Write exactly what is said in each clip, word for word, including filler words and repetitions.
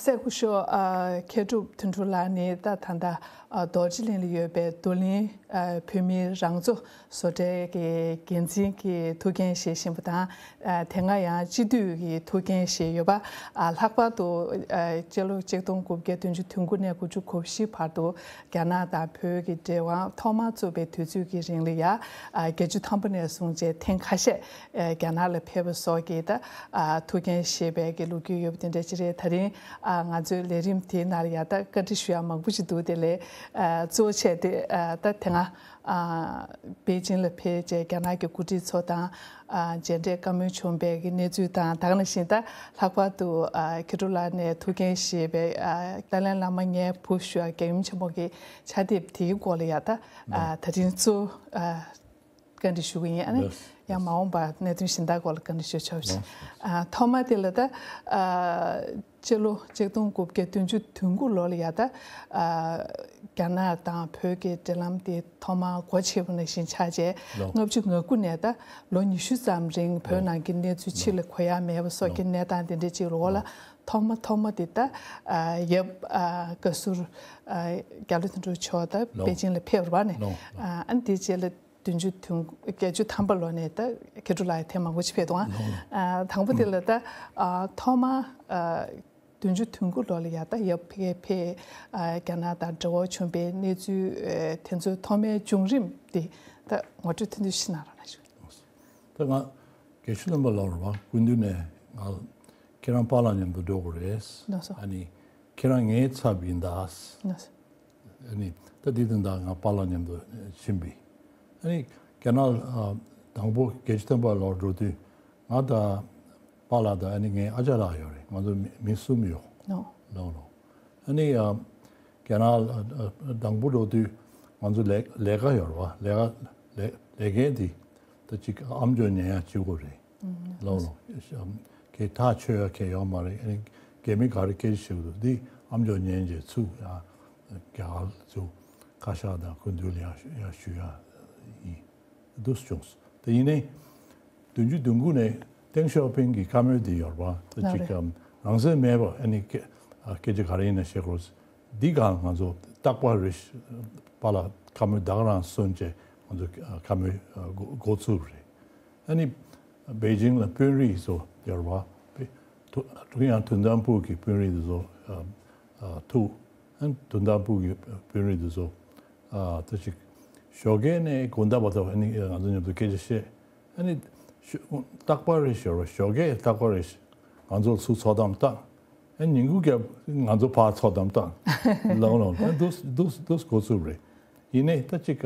སྲས་སྐུ་ཞབས་ཨ་མཁས་གྲུབ་དོན་གྲུབ་ལགས་ནི་ད་ད་ལྟ་ཨ་རྡོ་རྗེ་གླིང་ལ་ཡོད་པའི་རྡོར་གླིང་ཨ་བོད་མིའི་རང་གཙོ་བཟོ་གྲྭའི་གི་འགན་འཛིན་གྱི་ཐུགས་འགན་བཞེས་བཞིན་པ་དང་། ཨ་དེ་སྔ་ཡང་སྤྱི་འཐུས་ཀྱི་ཐུགས་འགན་བཞེས་ཡོད་པ། ཨ་ལྷག་པར་དུ་ཨ་སྤྱི་ལོ་ཆིག་སྟོང་དགུ་བརྒྱ་བདུན་ཅུ་དོན་དགུ་ནས་དགུ་བཅུ་གོ་བཞི་བར་དུ་རྒྱ་ནག་དང་བོད་ཀྱི་འབྲེལ་བ་ཐོག་མར་བཙུགས་པའི་དུས་ཚོད་ཀྱི་རིང་ལ་ཡ། ཨ་བརྒྱད་ཅུ་ཐམ་པ་ནས་བཟུང་བྱས་ཐེངས་ཁ་ཤས་ཨ་རྒྱ་ནག་ལ་ཕེབས་པ་སོགས་ཀྱི་ད་ཨ་ཐུགས་འགན་བཞེས་པའི་གི་ལོ་རྒྱུས་ཡོད་པ་དེ་འདྲ་ཅིག་རེད། ད་རིང་ཨ་ང་ཚོའི་ལས་རིམ་དེའི་ནང་ལ་ཡ་ད་བཀའ་འདྲི་ཞུ་ཡ་མང་པོ་ཞིག་འདུག་དེ་ལས་ཨ་གཙོ་ཆེ་དེ་ཨ་ད་དེ་སྔ་ཨ་པེ་ཅིང་ལ་ཕེབས་བྱས་རྒྱ་ནག་གི་འགོ་ཁྲིད་ཚོ་དང་ཨ་མཇལ་འཕྲད་བཀའ་མོལ་བྱུང་བའི་གི་གནས་ཚུལ་དང་། ད་ག་ནང་བཞིན་ད་ལྷག་པར་དུ་ཨ་མཁས་གྲུབ་ལགས་ནས་ཐུགས་འགན་བཞེས་པའི་ཨ་ཏཱ་ལའི་བླ་མ་ངའི་བུ་ཞུ་ཡ་རྒྱལ་ཡུམ་ཆེན་མོ་གི་ཕྱག་དེབ་དེའི་སྐོར་ལ་ཡ་ད་ཨ་ད་རིང་གཙོ་ཨ་བཀའ་འདྲི་ཞུ་གི་ཡིན། ཨ་ནི་ལགས། ཡང་མ་འོངས་པར་གནད་དོན་གཞན་དག་སྐོར་ལ་བཀའ་འདྲི་ཞུ་ཆོག་ཅིང་། ལགས། ཨ་ཐོག་མ་དེ་ལ་ད་ཨ་སྤྱི་ལོ་ཆིག་སྟོང་དགུ་བརྒྱ་བདུན་ཅུ་དོན་དགུ་ལོ་ལ་ཡ་ད་ཨ་རྒྱ་ནག་དང་བོད་ཀྱི་འབྲེལ་ལམ་དེ་ཐོག་མར་སྒོ་ཕྱེ་བ་ནང་བཞིན་ཆགས་རྗེས། ལགས། ལྔ་བཅུ་ང་དགུ་ནས་ད་ལོ་ཉི་ཤུ་ཙམ་རིང་བོད་ནང་གི་གནས་ཚུལ་ཕྱི་ལ་གོ་ཡ་མེད་པ་སོགས་ཀྱི་གནས་སྟངས་དེ་འདྲ་ཅིག་ལོགས་ལ། ལགས། ཐོག་མ་ཐོག་མ་དེ་ད་ཨ་ཡབ་ཨ་བཀའ་ཟུར་ཨ་རྒྱ་ལོ་དོན་གྲུབ་མཆོག་ད་ལགས། པེ་ཅིང་ལ་ཕེབས་པ་ནས། ལགས། ཨ་ཨ་ནི་དེ་རྗེས་ལ་བདུན་ཅུ་དོན་བརྒྱད་ཅུ་ཐམ་པ་ལོ་ནས་ད་མཁས་གྲུབ་ལགས་ཐེངས་མང་པོ་ཅིག་ཕེབས་འདུག་ཨ། ལགས། ཨ་དང་པོ་དེ་ལ་ད་ཨ་ཐོག་མ་ཨ་བདུན་ཅུ་དོན་དགུ་ལོ་ལ་ཡ་ད་ཡབ་ཕ་གིར་ཕེབས་ཨ་རྒྱ་ནག་དང་འབྲེལ་བ་བྱུང་བའི་གནས་ཚུལ་ཨ་དེ་ཚོའི་ཐོག་མའི་བྱུང་རིམ་དེ་ད་ངོ་སྤྲོད་ཐུང་ཐུང་ཞིག་གནང་རོགས་གནང་ཞུ། ད་ང་དགེ་བཤེས་རྣམ་པ་ལགས་རེད་བ། སྐུ་མདུན་ནས་ང་ཁྱེད་རང་པཱ་ལགས་མཉམ་དུ་འགྲོ་དགོས་རེད། ལགས་སོ། ཨ་ནི་ཁྱེད་རང་ངའི་ཚབ་ཡིན་ད། ལགས་སོ། ཨ་ནི་ད་འདི་དོན་དག་ང་པཱ་ལགས་མཉམ་དུ་ཕྱིན་པས། ཨ་ནི་རྒྱ་ནག་ཨ་དང་པོ་དགེ་བཤེས་སྟོན་པ་ལགས་འགྲོ་དུས་ང་དང་པཱ་ལགས་དང་ཨ་ནི་ངའི་ཨ་ཅག་ལགས་ཡོད་རེད། ང་ཚོ་མི་མི་གསུམ་ཡོད། ལགས། ལགས་ལགས། ཨ་ནི་ཨ་རྒྱ་ནག་ཨ་ཨ་དང་པོ་འགྲོ་དུས་ང་ཚོ་ལས་ལས་ཀ་ཡོད་རེད་བ། ལས་ཀ་ལས་ལས་འགན་དེ་ད་ཅིག་ཨ་མཆོག་ཉན་ཡ་གཅིག་པོ་རེད། ལགས་ལགས། ཁྱེད་ཐག་ཆོད་ཡ་གང་ཡོད་མ་རེད། ཨ་ནི་རྒྱ་མི་ག་རེ་སྐད་ཆ་བཤད་ཀྱི་འདུག་འདི་ཨ་མཆོག་ཉན་བྱས་ཚུར་ཡ་རྒྱ་གར་ཚུར་བཀའ་ཤག་དང་སྐུ་མདུན་ལ་ཡ་ཞུ་ཡ་ཞུ་ཡ་ཡིན། འདུག་སེ་བྱུང་སོང་། དེ་ཡིན་ནའི་བདུན་ཅུ་དོན་དགུ་ནས་ཏེང་ཞའོ་ཕིང་གི་བཀའ་མོལ་དེ་ཡོད་རེད་བ། ད་ཅིག་ལགས་རེད། ཨམ་རང་བཙན་མེད་པ་ཨ་ནི་སྐད་ཨ་སྐད་ཆ་ག་རེ་ཡིན་ན་བཤད་དགོས། འདི་ག་ང་ཚོ་རྟག་པར་རེ་པཱ་ལགས་བཀའ་མོལ་ད་ག་རང་གསུངས་བྱས་ང་ཚོ་ཨ་བཀའ་མོལ་ཨ་འགོ་འགོ་ཚུགས་རེད། ཨ་ནི་པེ་ཅིང་ལ་དཔོན་རིགས་ཚོ་ཡོད་རེད་བ། ཐུ་ཐུ་ཡང་དོན་དམ་སྤུ་གི་དཔོན་རིགས་དེ་ཚོ་ཨ་ཨ་ཐུག་ཨ་དོན་དམ་སྤུ་གི་དཔོན་རིགས་དེ་ཚོ་ཨ་ད་ཅིག་ཞོགས་ཀས་ནས་དགོང་དག་བར་དུ་ཨ་ནི་ང་ཚོ་མཉམ་དུ་སྐད་ཆ་བཤད། ཨ་ནི་ཞོ་རྟག་པར་རེ་ཞོར་ཞོགས་ཀས་རྟག་པར་རེ་ང་ཚོ་ཚུར་ཚོགས་གཏམ་བཏང་། ཨ་ནི་ཉིན་གུང་རྒྱབ་ང་ཚོ་ཕར་ཚོགས་གཏམ་བཏང་། ལགས་ལགས། ཨ་འདུག་འདུག་འདུག་འགོ་ཚུགས་རེད། ཡིན་ནའི་ད་ཅིག་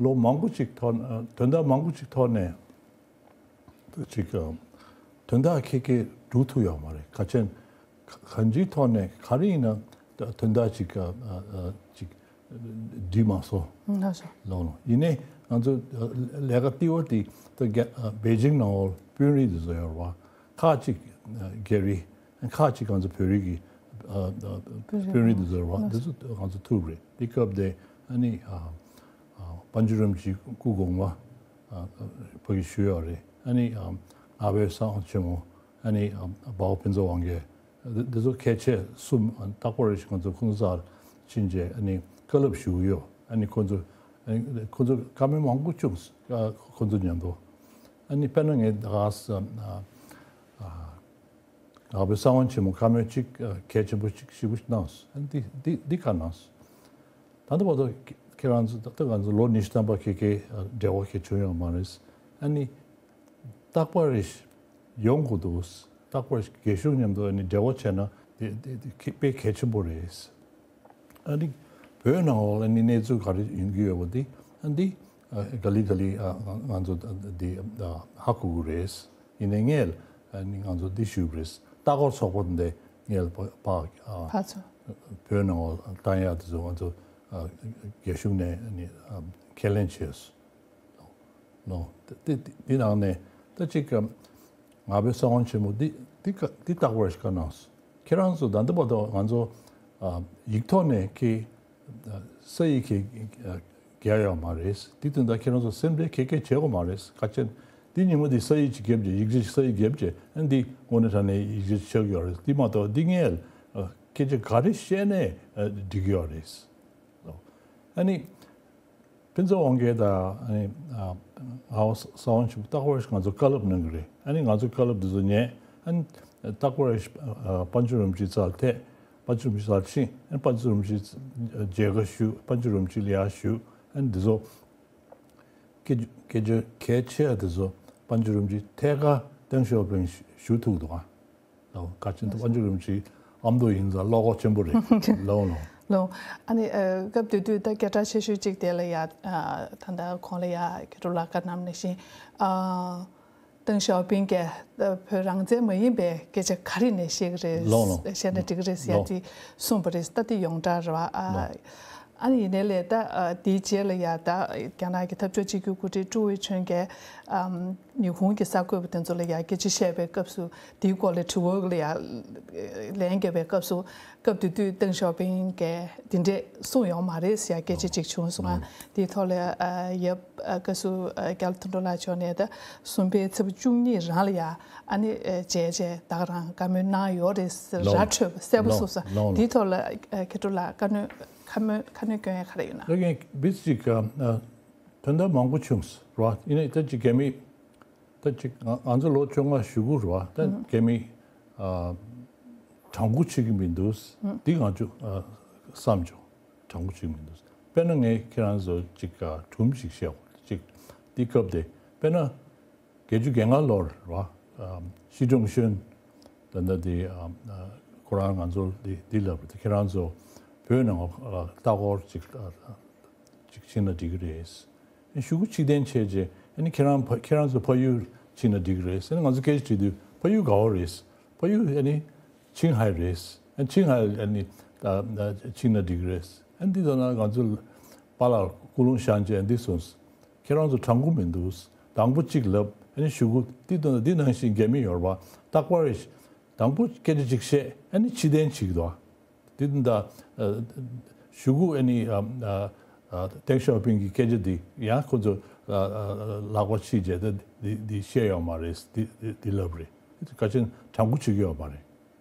ལོ་མང་པོ་ཅིག་ཐོག་དོན་དག་མང་པོ་ཅིག་ཐོག་ནས། ཅིག་དོན་དག་ཁེ་ཁེ་སྒྲུབ་ཐུབ་ཡོད་མ་རེད། ག་ཅན་གང་ཅིའི་ཐོག་ནས་ག་རེ་ཡིན་ན་དོན་དག་ཅིག་ཅིག་འགྲིག་མ་སོང་། ལགས་སོ། ལགས་ལགས། ཡིན་ནའི་ང་ཚོ་ལས་ཀ་ལྟེ་བ་དེ་ད་རྒྱ་པེ་ཅིང་ནང་འོག་དཔོན་རིགས་དེ་ཚོ་ཡོད་རེད་བ། ཁག་ཅིག་རྒྱ་རིགས། ཁག་ཅིག་ང་ཚོ་བོད་རིགས་ཀྱི་ཨ་ཨ་དཔོན་རིགས་དཔོན་རིགས་དེ་ཚོ་རེད་བ། དེ་ཚོ་ང་ཚོ་ཐུག་རེད། དེ་སྐབས་དེ་ཨ་ནི་ཨ་ཨ་པཎ་ཆེན་རིན་པོ་ཆེ་སྐུ་གོང་མ་ཨ་ཨ་ཕ་གི་བཞུགས་ཡོད་རེད། ཨ་ནི་ཨ་ནག་པོའི་གསང་བ་ཆེན་མོ། ཨ་ནི་ཨ་དཔའ་བོ་ཕུན་ཚོགས་དབང་རྒྱལ། འདི་འདི་ཚོ་གལ་ཆེ་གསུམ་ཨ་རྟག་པར་རེ་ཞིག་ང་ཚོ་ཁོང་ཚོ་རྩར་ཕྱིན་རྗེས་ཨ་ནི་བཀའ་སློབ་ཞུ་གི་ཡོད། ཨ་ནི་ཁོང་ཚོ་ཨ་ནི་ཁོང་ཚོ་བཀའ་མོལ་མང་པོ་བྱུང་། ཨ་ཁོང་ཚོ་མཉམ་དུ། ཨ་ནི་དཔེར་ན་ངས་ད་ག་ས་ཨ་ཨ། ནག་པོའི་གསང་བ་ཆེན་མོ་བཀའ་མོལ་གཅིག་གལ་ཆེན་པོ་གཅིག་ཞེ་པོ་ཞིག་གནང་སོང་། ཨ་ནི་འདི་འདི་འདི་ག་གནང་སོང་། ད་ལྟ་བར་དུ་ཁྱེད་རང་ཚོ་ད་ལྟ་ང་ཚོ་ལོ་ཉི་ཤུ་ཐམ་པ་ཁེ་ཁེ་འབྲེལ་བ་ཁེ་བྱུང་ཡོད་མ་རེད། ཨ་ནི་རྟག་པར་རེ་ཡོང་དགོས་འདུག་རྟག་པར་རྒྱལ་གཞུང་མཉམ་དུ་ཨ་ནི་འབྲེལ་བ་བྱས་ན་དེ་དེ་དེ་དཔེ་གལ་ཆེན་པོ་རེད། ཨ་ནི་བོད་ནང་ལོགས་ལ་ནི་གནས་ཚུལ་ག་རེ་ཡིན་གྱི་ཡོད་པ་འདི་ཨ་འདི་ཨ་ག་ལེ་ག་ལེ་ཨ་ང་ང་ཚོ་འདི་ཨ་ཧ་གོ་གི་རེད། ཡིན་ནའི་ངས་ཨ་ནི་ང་ཚོ་འདི་ཞུས་པ་རེད། ལྟ་སྐོར་ཚོགས་པ་འདི་ངས་ཕ་ཕ་ཨ་ཕར་ཚུར་བོད་ནང་ལོགས་བཏང་ཡག་དེ་ཚོ་ང་ཚོ་ཨ་རྒྱལ་གཞུང་ནས་ཨ་ནི་ཨ་ཁས་ལེན་བྱས་སོང་། ལོ། དེ་དེ་དེ་ནང་ནས་ད་ཅིག་གམ་ནག་པོའི་གསང་བ་ཆེན་མོ་འདི་འདི་ཀ་འདི་རྟག་པར་ཞིག་གནང་སོང་། ཁྱེད་རང་ཚོ་ད་ལྟ་བར་དུ་ང་ཚོ་ཨ་ཡིག་ཐོག་ནས་ཁྱེད་ཨ་ས་ཡིག་ཁྱེད་ཨ་རྒྱག་ཡོད་མ་རེད། འདི་དོན་དག་ཁྱེད་རང་ཚོ་སེམས་ཁྲལ་ག་གེ་བྱེད་དགོས་མ་རེད། ག་ཅན་འདི་ཉིན་མོ་འདི་ས་ཡིག་ཅིག་བརྒྱབ་རྗེས་ཡིག་ཆ་ས་ཡིག་བརྒྱབ་རྗེས་ཨ་འདི་དངོས་གནས་དྲང་གནས་ཡིག་ཆ་ཆགས་ཡོད་རེད། འདི་མ་གཏོགས་འདི་ངས་ ཨ། སྐད་ཆ་ག་རེ་བཤད་ནའི་ཨ་འགྲིག་གི་ཡོད་རེད། ཨ་ནི་ཕུན་ཚོགས་དབང་རྒྱལ་དང་ཨ་ནི་ཨ་ངག་དབང་ས་དབང་ཆེན་པོ་རྟག་པར་ང་ཚོ་བཀའ་སློབ་གནང་གི་རེད། ཨ་ནི་ང་ཚོ་བཀའ་སློབ་འདི་ཚོ་ཉན། ཨ་ནི་རྟག་པར་ཨ་པཎ་ཆེན་རིན་པོ་ཆེའི་རྩར་ཐད། པཎ་ཆེན་རིན་པོ་ཆེའི་རྩར་ཕྱིན། ཨ་ནི་པཎ་ཆེན་རིན་པོ་ཆེ་མཇལ་ཁ་ཞུ། པཎ་ཆེན་རིན་པོ་ཆེ་ལ་ཡར་ཞུ། ཨ་ནི་འདི་ཚོ་སྐད་སྐད་ཆ་གལ་ཆེ་བ་དེ་ཚོ་པཎ་ཆེན་རིན་པོ་ཆེ་ཐད་ཀར་ཏེང་ཞའོ་ཕིང་ཞུ་ཐུབ་འདུག་ཨ། ལགས། བཀའ་དྲིན་དུ་པཎ་ཆེན་རིན་པོ་ཆེའི་ཨ་མདོ་ཡིན་ཙང་བློ་ཁོག་ཆེན་པོ་རེད། ལགས་ལགས། ལགས། ཨ་ནི་ཨ་སྐབས་དེ་དུས་ད་སྐད་གྲགས་ཆེ་ཤོས་གཅིག་དེ་ལ་ཡ་ཨ་ད་ལྟ་གོང་ལ་ཡ་མཁན་སྤྲུལ་ལགས་བཀའ་གནང་ནང་བཞིན་ཨ་ཏེང་ཞའོ་ཕིང་གིས་ཨ་བོད་རང་བཙན་མ་ཡིན་པའི་སྐད་ཆ་ག་རེ་ནས་བཤད་ཀྱི་རེད། ལགས་ལགས། བཤད་ན་འགྲིག་གི་རེད་ཟེར་ཡ་ལགས་དེ་གསུངས་པ་རེད། ད་དེ་ཡོངས་གྲགས་རེད་བ། ཨ་ལགས། ཨ་ནི་ཡིན་ནའི་ལས་ད་ཨ་དེའི་རྗེས་ལ་ཡ་ད་རྒྱ་ནག་གི་འཐབ་ཕྱོགས་གཅིག་གྱུར་འགོ་ཁྲིད་ཀྲུའུ་ཝེ་ཆུན་གྱིས་ཨམ་ཉི་ཧོང་གི་གསར་འགོད་པ་དེ་ཚོ་ལ་ཡ་སྐད་ཆ་བཤད་པའི་སྐབས་སུ་དེའི་སྐོར་ལ་དྲི་བ་ལ་ཡ་ལན་བརྒྱབ་པའི་སྐབས་སུ་སྐབས་དེ་དུས་ཏེང་ཞའོ་ཕིང་གིས་དེ་འདྲས་གསུངས་ཡོད་མ་རེད་ཟེར་ཡ་སྐད་ཆ་ཅིག་བྱུང་སོང་ང་། དེའི་ཐོག་ལ་ཨ་ཡབ་ཨ་བཀའ་ཟུར་ཨ་རྒྱ་ལོ་དོན་གྲུབ་ལགས་མཆོག་ནས་ད་གསུམ་པའི་ཚེས་པ་བཅུ་གཉིས་རང་ལ་ཡ་ཨ་ནི་ཨ་མཇལ་བྱས་ད་ག་རང་བཀའ་མོལ་གནང་ཡོད་རེད་ཟེར་ར་འཕྲོད་པ་གསལ་པོ་གསུངས་སོང་། དེའི་ཐོག་ལ་ཨ་མཁན་སྤྲུལ་ལགས་བཀའ་མོལ་ཁ་མོལ་ཁ་སྣོན་སྐྱོན་ཡ་ག་རེ་ཡོད་ན། ད་ངས་བིས་ཅིག་ཨ་དོན་དག་མང་པོ་བྱུང་སོང་ར། ཡིན་ནའི་ད་ཅིག་རྒྱ་མི་ད་ཅིག་ང་ང་ཚོ་ལོ་བཅོ་ལྔ་ཞེ་དགུ་ར། ད་རྒྱ་མི་ཨ་དྲང་པོ་བྱེད་ཀྱི་མི་འདུག་འདི་ང་ཚོ་ཨ་བསམ་བྱུང་། དྲང་པོ་བྱེད་ཀྱི་མི་འདུག་དཔེར་ན་ངས་ཁྱེད་རང་ཚོ་ཅིག་ཨ་སྒྲུང་ཞིག་བཤད་འོང་། ཅིག་འདི་སྐབས་དེ་དཔེར་ན། བརྒྱད་ཅུ་གྱ་ལྔ་ལོར་ར། ཨ་ཞི་ཀྲུང་ཞུན་ད་ལྟ་དེ་ཨ་ཨ་ཁོ་རང་ང་ཚོ་འདི་འདི་ལབ་རེད། ཁྱེད་རང་ཚོ་བོད་ནང་ཨ་ལྟ་སྐོར་ཅིག་ཨ་ཅིག་ཕྱིན་ན་འགྲིག་གི་རེད། ཨ་ཤོག་གུ་ཕྱིར་འཐེན་བྱས་རྗེས་ཨ་ནི་ཁྱེད་རང་ཕ་ཁྱེད་རང་ཚོ་ཕ་ཡུལ་ཕྱིན་ན་འགྲིག་གི་རེད་ཟེར་ནས་ང་ཚོ་སྐད་ཆ་དྲིས་དུས་ཕ་ཡུལ་ག་བ་རེད། ཕ་ཡུལ་ཨ་ནི་ཆིང་ཧའེ་རེད། ཨ་ཆིང་ཧའེ་ཨ་ནི་ཨ་ཨ་ཕྱིན་ན་འགྲིག་གི་རེད། ཨ་འདི་ལྟ་ན་ང་ཚོ་པཱ་ལགས་ཀུན་སློང་ཤང་ཅེས་ཨ་འདི་གསུངས། ཁྱེད་རང་ཚོ་དྲང་པོ་མི་འདུག་དང་པོ་གཅིག་ལབ། ཨ་ནི་ཤོག་གུ་འདི་དང་འདི་ནང་བཞིན་རྒྱ་མི་ཡོད་རེད་པ། རྟག་པར་དང་པོ་སྐད་ཆ་གཅིག་བཤད། ཨ་ནི་ཕྱིར་འཐེན་བྱེད་ཀྱི་འདུག་འདི་དང་ད་ཤོག་གུ་ཨ་ནི་ཨ་ཨ་ཨ་ཏེང་ཞའོ་ཕིང་གི་སྐད་ཆ་འདི་ཡང་ཁོ་ཚོ་ཨ་ཨ་ལག་པ་ཕྱིས་རྗེས་ད་འདི་འདི་བཤད་ཡོད་མ་རེད། འདི་འདི་འདི་ལབ་རེད། ག་ཅན་དྲང་པོ་བྱེད་ཀྱི་ཡོད་མ་རེད།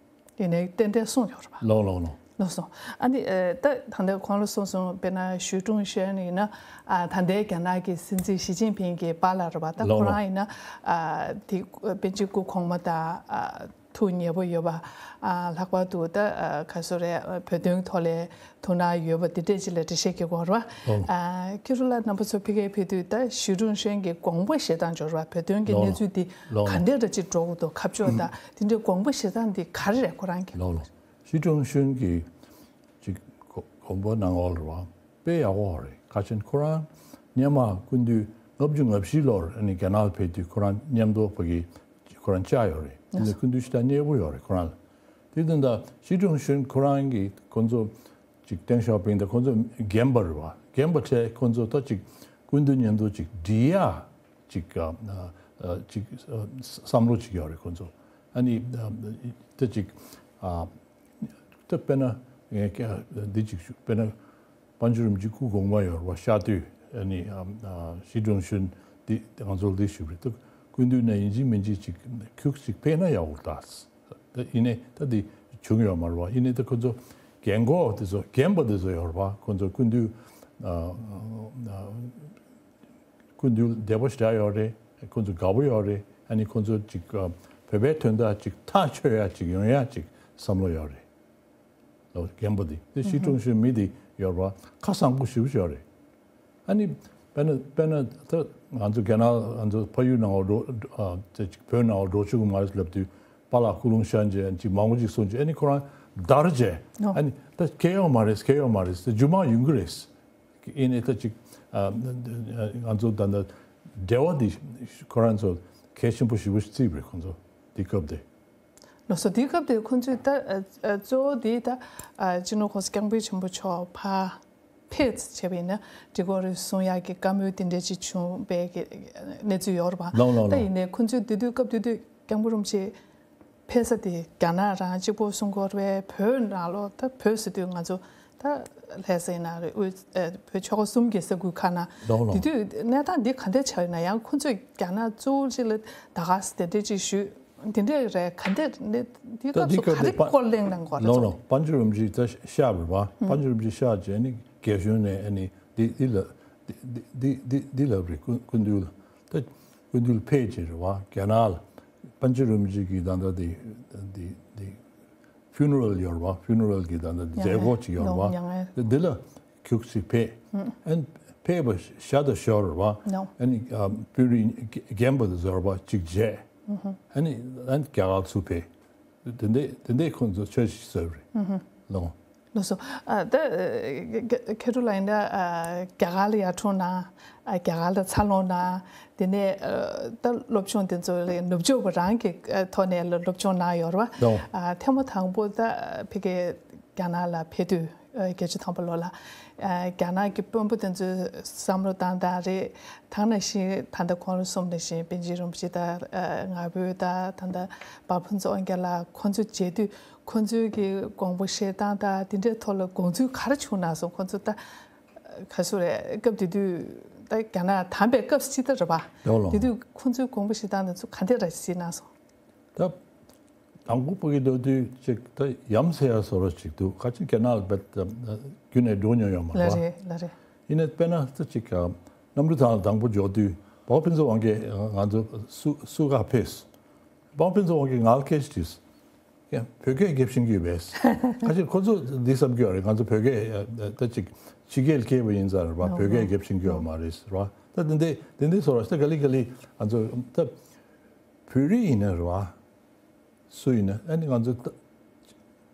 ཡིན་ནའི་ཏན་ཏན་གསུངས་ཡོད་རེད་པ། ལགས་ལགས་ལགས། ལགས་སོ། ཨ་ནི་ཨ་ད་ད་ལྟ་གོང་ལ་གསུངས་སོང་། དཔེར་ན་ཞུས་ཀྲུང་ཞོན་ཡིན་ན་ཨ་ད་ལྟའི་རྒྱ་ནག་གི་སྲིད་འཛིན་ཞི་ཅིན་ཕིང་གི་པཱ་ལགས་རེད་པ། ད་ལགས་ཁོ་ལགས། རང་ཡིན་ན་ཨ་དེ་པཎ་ཆེན་སྐུ་གོང་མ་དང་ཨ་ཐུགས་མཉེས་པོ་ཡོད་པ། ཨ་ལྷག་པར་དུ་ད་ཨ་ག་སོ་རེད། བོད་དོན་ཐོག་ལ་ཐུགས་སྣང་ཡོད་པ་དེ་འདྲས་ཅིག་ལ་འགྲེལ་བཤད་རྒྱག་དགོས་རེད་པ། ལགས་ལགས། ཨ་ཁྱེད་རང་ལ་རྣམ་པ་ཚོ་ཕ་གིར་ཕེབས་དུས་ད་ཞུས་ཀྲུང་ཞོན་གྱི་དགོངས་པ་བཞེས་སྟངས་ཅིག་ཡོད་རེད་པ། བོད་དོན་གྱི་ལགས་གནས་ལགས། ཚུལ་འདི་ལགས་ལགས། ག་འདྲས་འདྲ་ཅིག་འགྲོ་དགོས་འདུག་ཁ་ཕྱོགས་དང་དེ་འདྲའི་དགོངས་པ་བཞེས་སྟངས་འདི་ག་རེ་རེད་ཁོ་རང་གི། ལགས་ལགས། ཞུས་ཀྲུང་ཞོན་གྱི་ཅིག་དགོངས་པ་གནང་བ་རེད་པ། དཔེ་ཡག་པོ་རེད། ག་ཅན་ཁོ་རང་སྔོན་མ་སྐུ་མདུན་ལྔ་བཅུ་ང་བཞི་ལོར་ཨ་ནི་རྒྱ་ནག་ལ་ཕེབས་དུས་ཁོ་རང་མཉམ་དུ་ཕ་གི་ཁོ་རང་བཅར་ཡོད་རེད། དེ་ནས་སྐུ་མདུན་ཞེ་དྲག་མཉེས་པོ་ཡོད་རེད་ཁོ་རང་ལ། དེ་དོན་དག་ཞུས་ཀྲུང་ཞོན་ཁོ་རང་གིས་ཁོ་ཚོ་ཅིག་ཏེང་ཞའོ་ཕིང་དང་ཁོ་ཚོ་རྒན་པ་རེད་པ། རྒན་པ་བྱས་ཁོ་ཚོ་ད་ཅིག་སྐུ་མདུན་མཉམ་དུ་ཅིག་འགྲིག་ཡ་ཅིག་ཨ་ཨ་ཅིག་ཨ་བསམ་བློ་ཅིག་ཡོད་རེད་ཁོ་ཚོ། ཨ་ནི་ཨ་ད་ཅིག་ཨ། ད་དཔེར་ན་ངས་ཀྱང་འདི་གཅིག་ཞུ། དཔེར་ན་པཎ་ཆེན་རིན་པོ་ཆེ་སྐུ་གོང་མ་ཡོད་རེད་པ། གཤེགས་དུས་ཨ་ནི་ཨ་ཨ་ཞི་ཀྲུང་ཞོན་འདི་ང་ཚོར་འདི་ཞུས་པ་རེད། ད་སྐུ་མདུན་ནས་ཡིན་གཅིག་མིན་གཅིག་ཅིག་ཁྱུག་ཅིག་ཕེབས་ན་ཡག་པོ་འདུག་ད་ཡིན་ནའི་ད་འདི་བྱུང་ཡོད་མ་རེད་པ། ཡིན་ནའི་ད་ཁོ་ཚོ་རྒན་གོག་དེ་ཚོ་རྒན་པ་དེ་ཚོ་ཡོད་རེད་པ། ཁོ་ཚོ་སྐུ་མདུན་ཨ་ཨ། སྐུ་མདུན་བདེ་པོ་ཞེ་དྲག་ཡོད་རེད། ཁོ་ཚོ་དགའ་པོ་ཡོད་རེད། ཨ་ནི་ཁོ་ཚོ་ཅིག་ཨ་བོད་པའི་དོན་དག་ཅིག་ཐག་ཆོད་ཡ་ཅིག་ཡོང་ཡ་ཅིག་བསམ་བློ་ཡོད་རེད། ལོ་རྒན་པ་འདི་དེ་ཞི་ཀྲུང་ཞོན་མི་འདི་ཡོད་རེད་པ། ཁ་བཟང་པོ་ཞེ་པོ་ཅིག་ཡོད་རེད། ཨ་ནི་དཔེར་ན་དཔེར་ན་ད་ང་ཚོ་རྒྱ་ནག་ང་ཚོ་ཕ་ཡུལ་ནང་འགྲོ་ཨ་ཅིག་བོད་ནང་འགྲོ་ཆོག་གི་མ་རེད་ལབ་དུས་པཱ་ལགས་ཀུན་སློང་ཤང་ཅེས་ཅིག་མང་པོ་ཅིག་གསུངས་རྗེས་ཨ་ནི་ཁོ་རང་འདར་རྗེས་ཨ་ནི་ད་གལ་ཡོད་མ་རེད། གལ་ཡོད་མ་རེད། རྗེས་མ་ཡོང་གི་རེད། ཨེ་ནས་ད་ཅིག་ཨ་ང་ཚོ་ད་ལྟ་འབྲེལ་བ་འདི་ཁོ་རང་ཚོ་གལ་ཆེན་པོ་ཞེ་པོ་ཞིག་བརྩིས་པ་རེད་ཁོང་ཚོ་དེ་སྐབས་དེ། ལགས་སོ། དེ་སྐབས་དེ་ཁོང་ཚོས་ད་ཨ་ཨ་གཙོ་བོ་དེ་ད་ཨ་སྤྱི་ནོར་༸གོང་ས་༸སྐྱབས་མགོན་ཆེན་པོ་མཆོག་ཕར་ཕེབས་བྱས་པ་ཡིན་ན་འགྲིག་གི་རེད་གསུང་ཡག་གི་བཀའ་མོལ་དེ་འདྲ་ཅིག་བྱུང་བའི་གི་གནས་ཚུལ་ཡོད་རེད་པ། ལགས་ལགས་ད་ལགས། ཡིན་ནའི་ཁོང་ཚོས་དེ་དུས་སྐབས་དེ་དུས་༸སྐྱབས་མགོན་རིན་པོ་ཆེ་ཕེབས་ས་དེ་རྒྱ་ནག་རང་གཅིག་པོ་གསུང་གི་ཡོད་རེད་པས། བོད་ནང་ལོགས་ད་བོད་ཟེར་དུས་ང་ཚོ་ད་ལྷ་ས་ཡིན་ན་རེད། དབུས་ཨ་བོད་ཆོལ་ཁ་གསུམ་གྱི་ས་ཁུལ་ཁག་ན། ལགས་ལགས། དེ་དུས་གནས་སྟངས་འདི་ག་འདྲ་ཆགས་ཡོད་ན། ཡང་ཁོང་ཚོས་རྒྱ་ནག་གཙོ་བོ་ཅིག་ལ་ད་ག་ཟེ་དེ་འདྲས་ཅིག་ཞུས་དེ་འདྲས་རེད། ག་འདྲས་གནས་ དེའི་ད་སྐབས་སུ་འདི་སྐབས་ག་རེ་དེ་པ་སྐོར་གླེང་གནང་དགོས་རེད། ལོ་ལོ་པཎ་ཆེན་རིན་པོ་ཆེ་ད་གཤེགས་པ་རེད་བ། པཎ་ཆེན་རིན་པོ་ཆེ་གཤེགས་རྗེས་ནི་རྒྱལ་གཞུང་ནས་ཨ་ནི་འདི་འདི་ལ་འདི་འདི་འདི་འདི་ལབ་རེད། སྐུ་སྐུ་མདུན་ལ་ད་སྐུ་མདུན་ལ་ཕེབས་རྗེས་རེད་བ། རྒྱ་ནག་ལ་པཎ་ཆེན་རིན་པོ་ཆེ་གི་ད་ལྟ་འདི་འདི་འདི་ཕུ་ནེ་རལ་ཡོད་རེད་བ། ཕུ་ནེ་རལ་གི་ད་ལྟ་འདི་མཛད་སྒོ་ཅིག་ཡོད་རེད་བ། མྱ་ངན། འདི་ལ་ཁྱུག་ཅིག་ཕེབས། ཨན་ཕེབས་པ་ཤ་ད་ཤོར་བ། ཨན་དཔོན་རིགས་རྒན་པ་དང་བཟོ་བ་ཅིག་བྱས། ཨན་ཨན་རྒྱ་གར་ཚུར་ཕེབས། དེ་འདྲས་དེ་འདྲས་ཁོང་ཚོ་ཆོས་ཤིག་བཟོས་རེད། ལོ། ལགས་སོ། ཨ་ད་ཁྱེད་རང་ལ་ཡིན་ན་ཨ་རྒྱ་གར་ལ་ཡར་འཁྲུངས་ན། ཨ་རྒྱ་གར་ལ་འཚར་ལོངས་ན། དེ་ནས་ཨ་ད་སློབ་སྦྱོང་དེ་ཚོ་ལ་ནུབ་ཕྱོགས་པ་རང་གི་ཨ་ཐོག་ནས་ལ་སློབ་སྦྱོང་གནང་ཡོད་རེད་བ། ལོ། ཨ་ཐེངས་མ་དང་པོ་ད་ཕ་གི་རྒྱ་ནག་ལ་ཕེབས་དུས་ཨ་བརྒྱད་ཅུ་ཐམ་པ་ལོ་ལ་ཨ་རྒྱ་ནག་གི་དཔོན་པོ་དེ་ཚོའི་བསམ་བློ་བཏང་སྟངས་རེད། ད་ནང་བཞིན་ད་ལྟ་ཁོང་རང་གསུམ་ནང་བཞིན་པཎ་ཆེན་རིན་པོ་ཆེ་དང་ཨ་ང་ཕོད་དང་ད་ལྟ་བ་ཕུན་ཚོགས་དབང་རྒྱལ་ལགས་ཁོང་ཚོ་མཇལ་དུས་ཁོང་ཚོའི་གི་དགོངས་པ་བཞེས་སྟངས་དང་དེ་འདྲའི་ཐོག་ལ་དགོངས་ཚུལ་ག་རེ་བྱུང་ན་སོང་། ཁོང་ཚོ་ད་ག་སུ་རེད། སྐབས་དེ་དུས་ད་རྒྱ་ནག་དམ་པའི་སྐབས་སུ་ཅི་ལྟར་རེད་པ། ཡོད་ལོ། དེ་དུས་ཁོང་ཚོའི་དགོངས་པ་བཞེས་སྟངས་དེ་ཚོ་ག་འདྲ་རེད་ཅེས་གནང་སོང་། ད་དང་པོ་ཕ་གི་འགྲོ་དུས་ཅིག་ད་ཡ་མཚན་ཡ་བཟོ་འདྲ་ཅིག་འདུག་ག་ཅིག་རྒྱ་ནག་ལ་བརྒྱུད་ནས་འགྲོ་མྱོང་ཡོད་མ་རེད་པ། ལགས་རེད་ལགས་རེད། ཡིན་ནའི་དཔེར་ན་ད་ཅིག་གནམ་གྲུ་ཐང་ལ་དང་པོ་འབྱོར་དུས་བ་ཕུན་ཚོགས་དབང་རྒྱལ་ང་ཚོ་བསུ་བསུ་ག་ཕེབས། བ་ཕུན་ཚོགས་དབང་རྒྱལ་ང་ལ་སྐད་ཆ་དྲིས། ཡ་བོད་སྐད་རྒྱབ་ཤེས་ཀྱི་ཡོད་པས། ཁ་ཤས་ཁོ་ཚོ་འདི་བསམ་གྱི་ཡོད་རེད། ང་ཚོ་བོད་སྐད་ད་ཅིག་ཕྱི་རྒྱལ་སྐྱེས་པ་ཡིན་ཙང་རེད་པ། བོད་སྐད་རྒྱབ་ཤེས་ཀྱི་ཡོད་མ་རེད་རེད་པ། ད་དེ་འདྲས་དེ་འདྲས་བཟོ་འདྲ་ད་ག་ལེ་ག་ལེ་ང་ཚོ་ད་བོད་རིགས་ཡིན་ན་རེད་པ། སུ་ཡིན་ན་ཨ་ནི་ང་ཚོ་ད་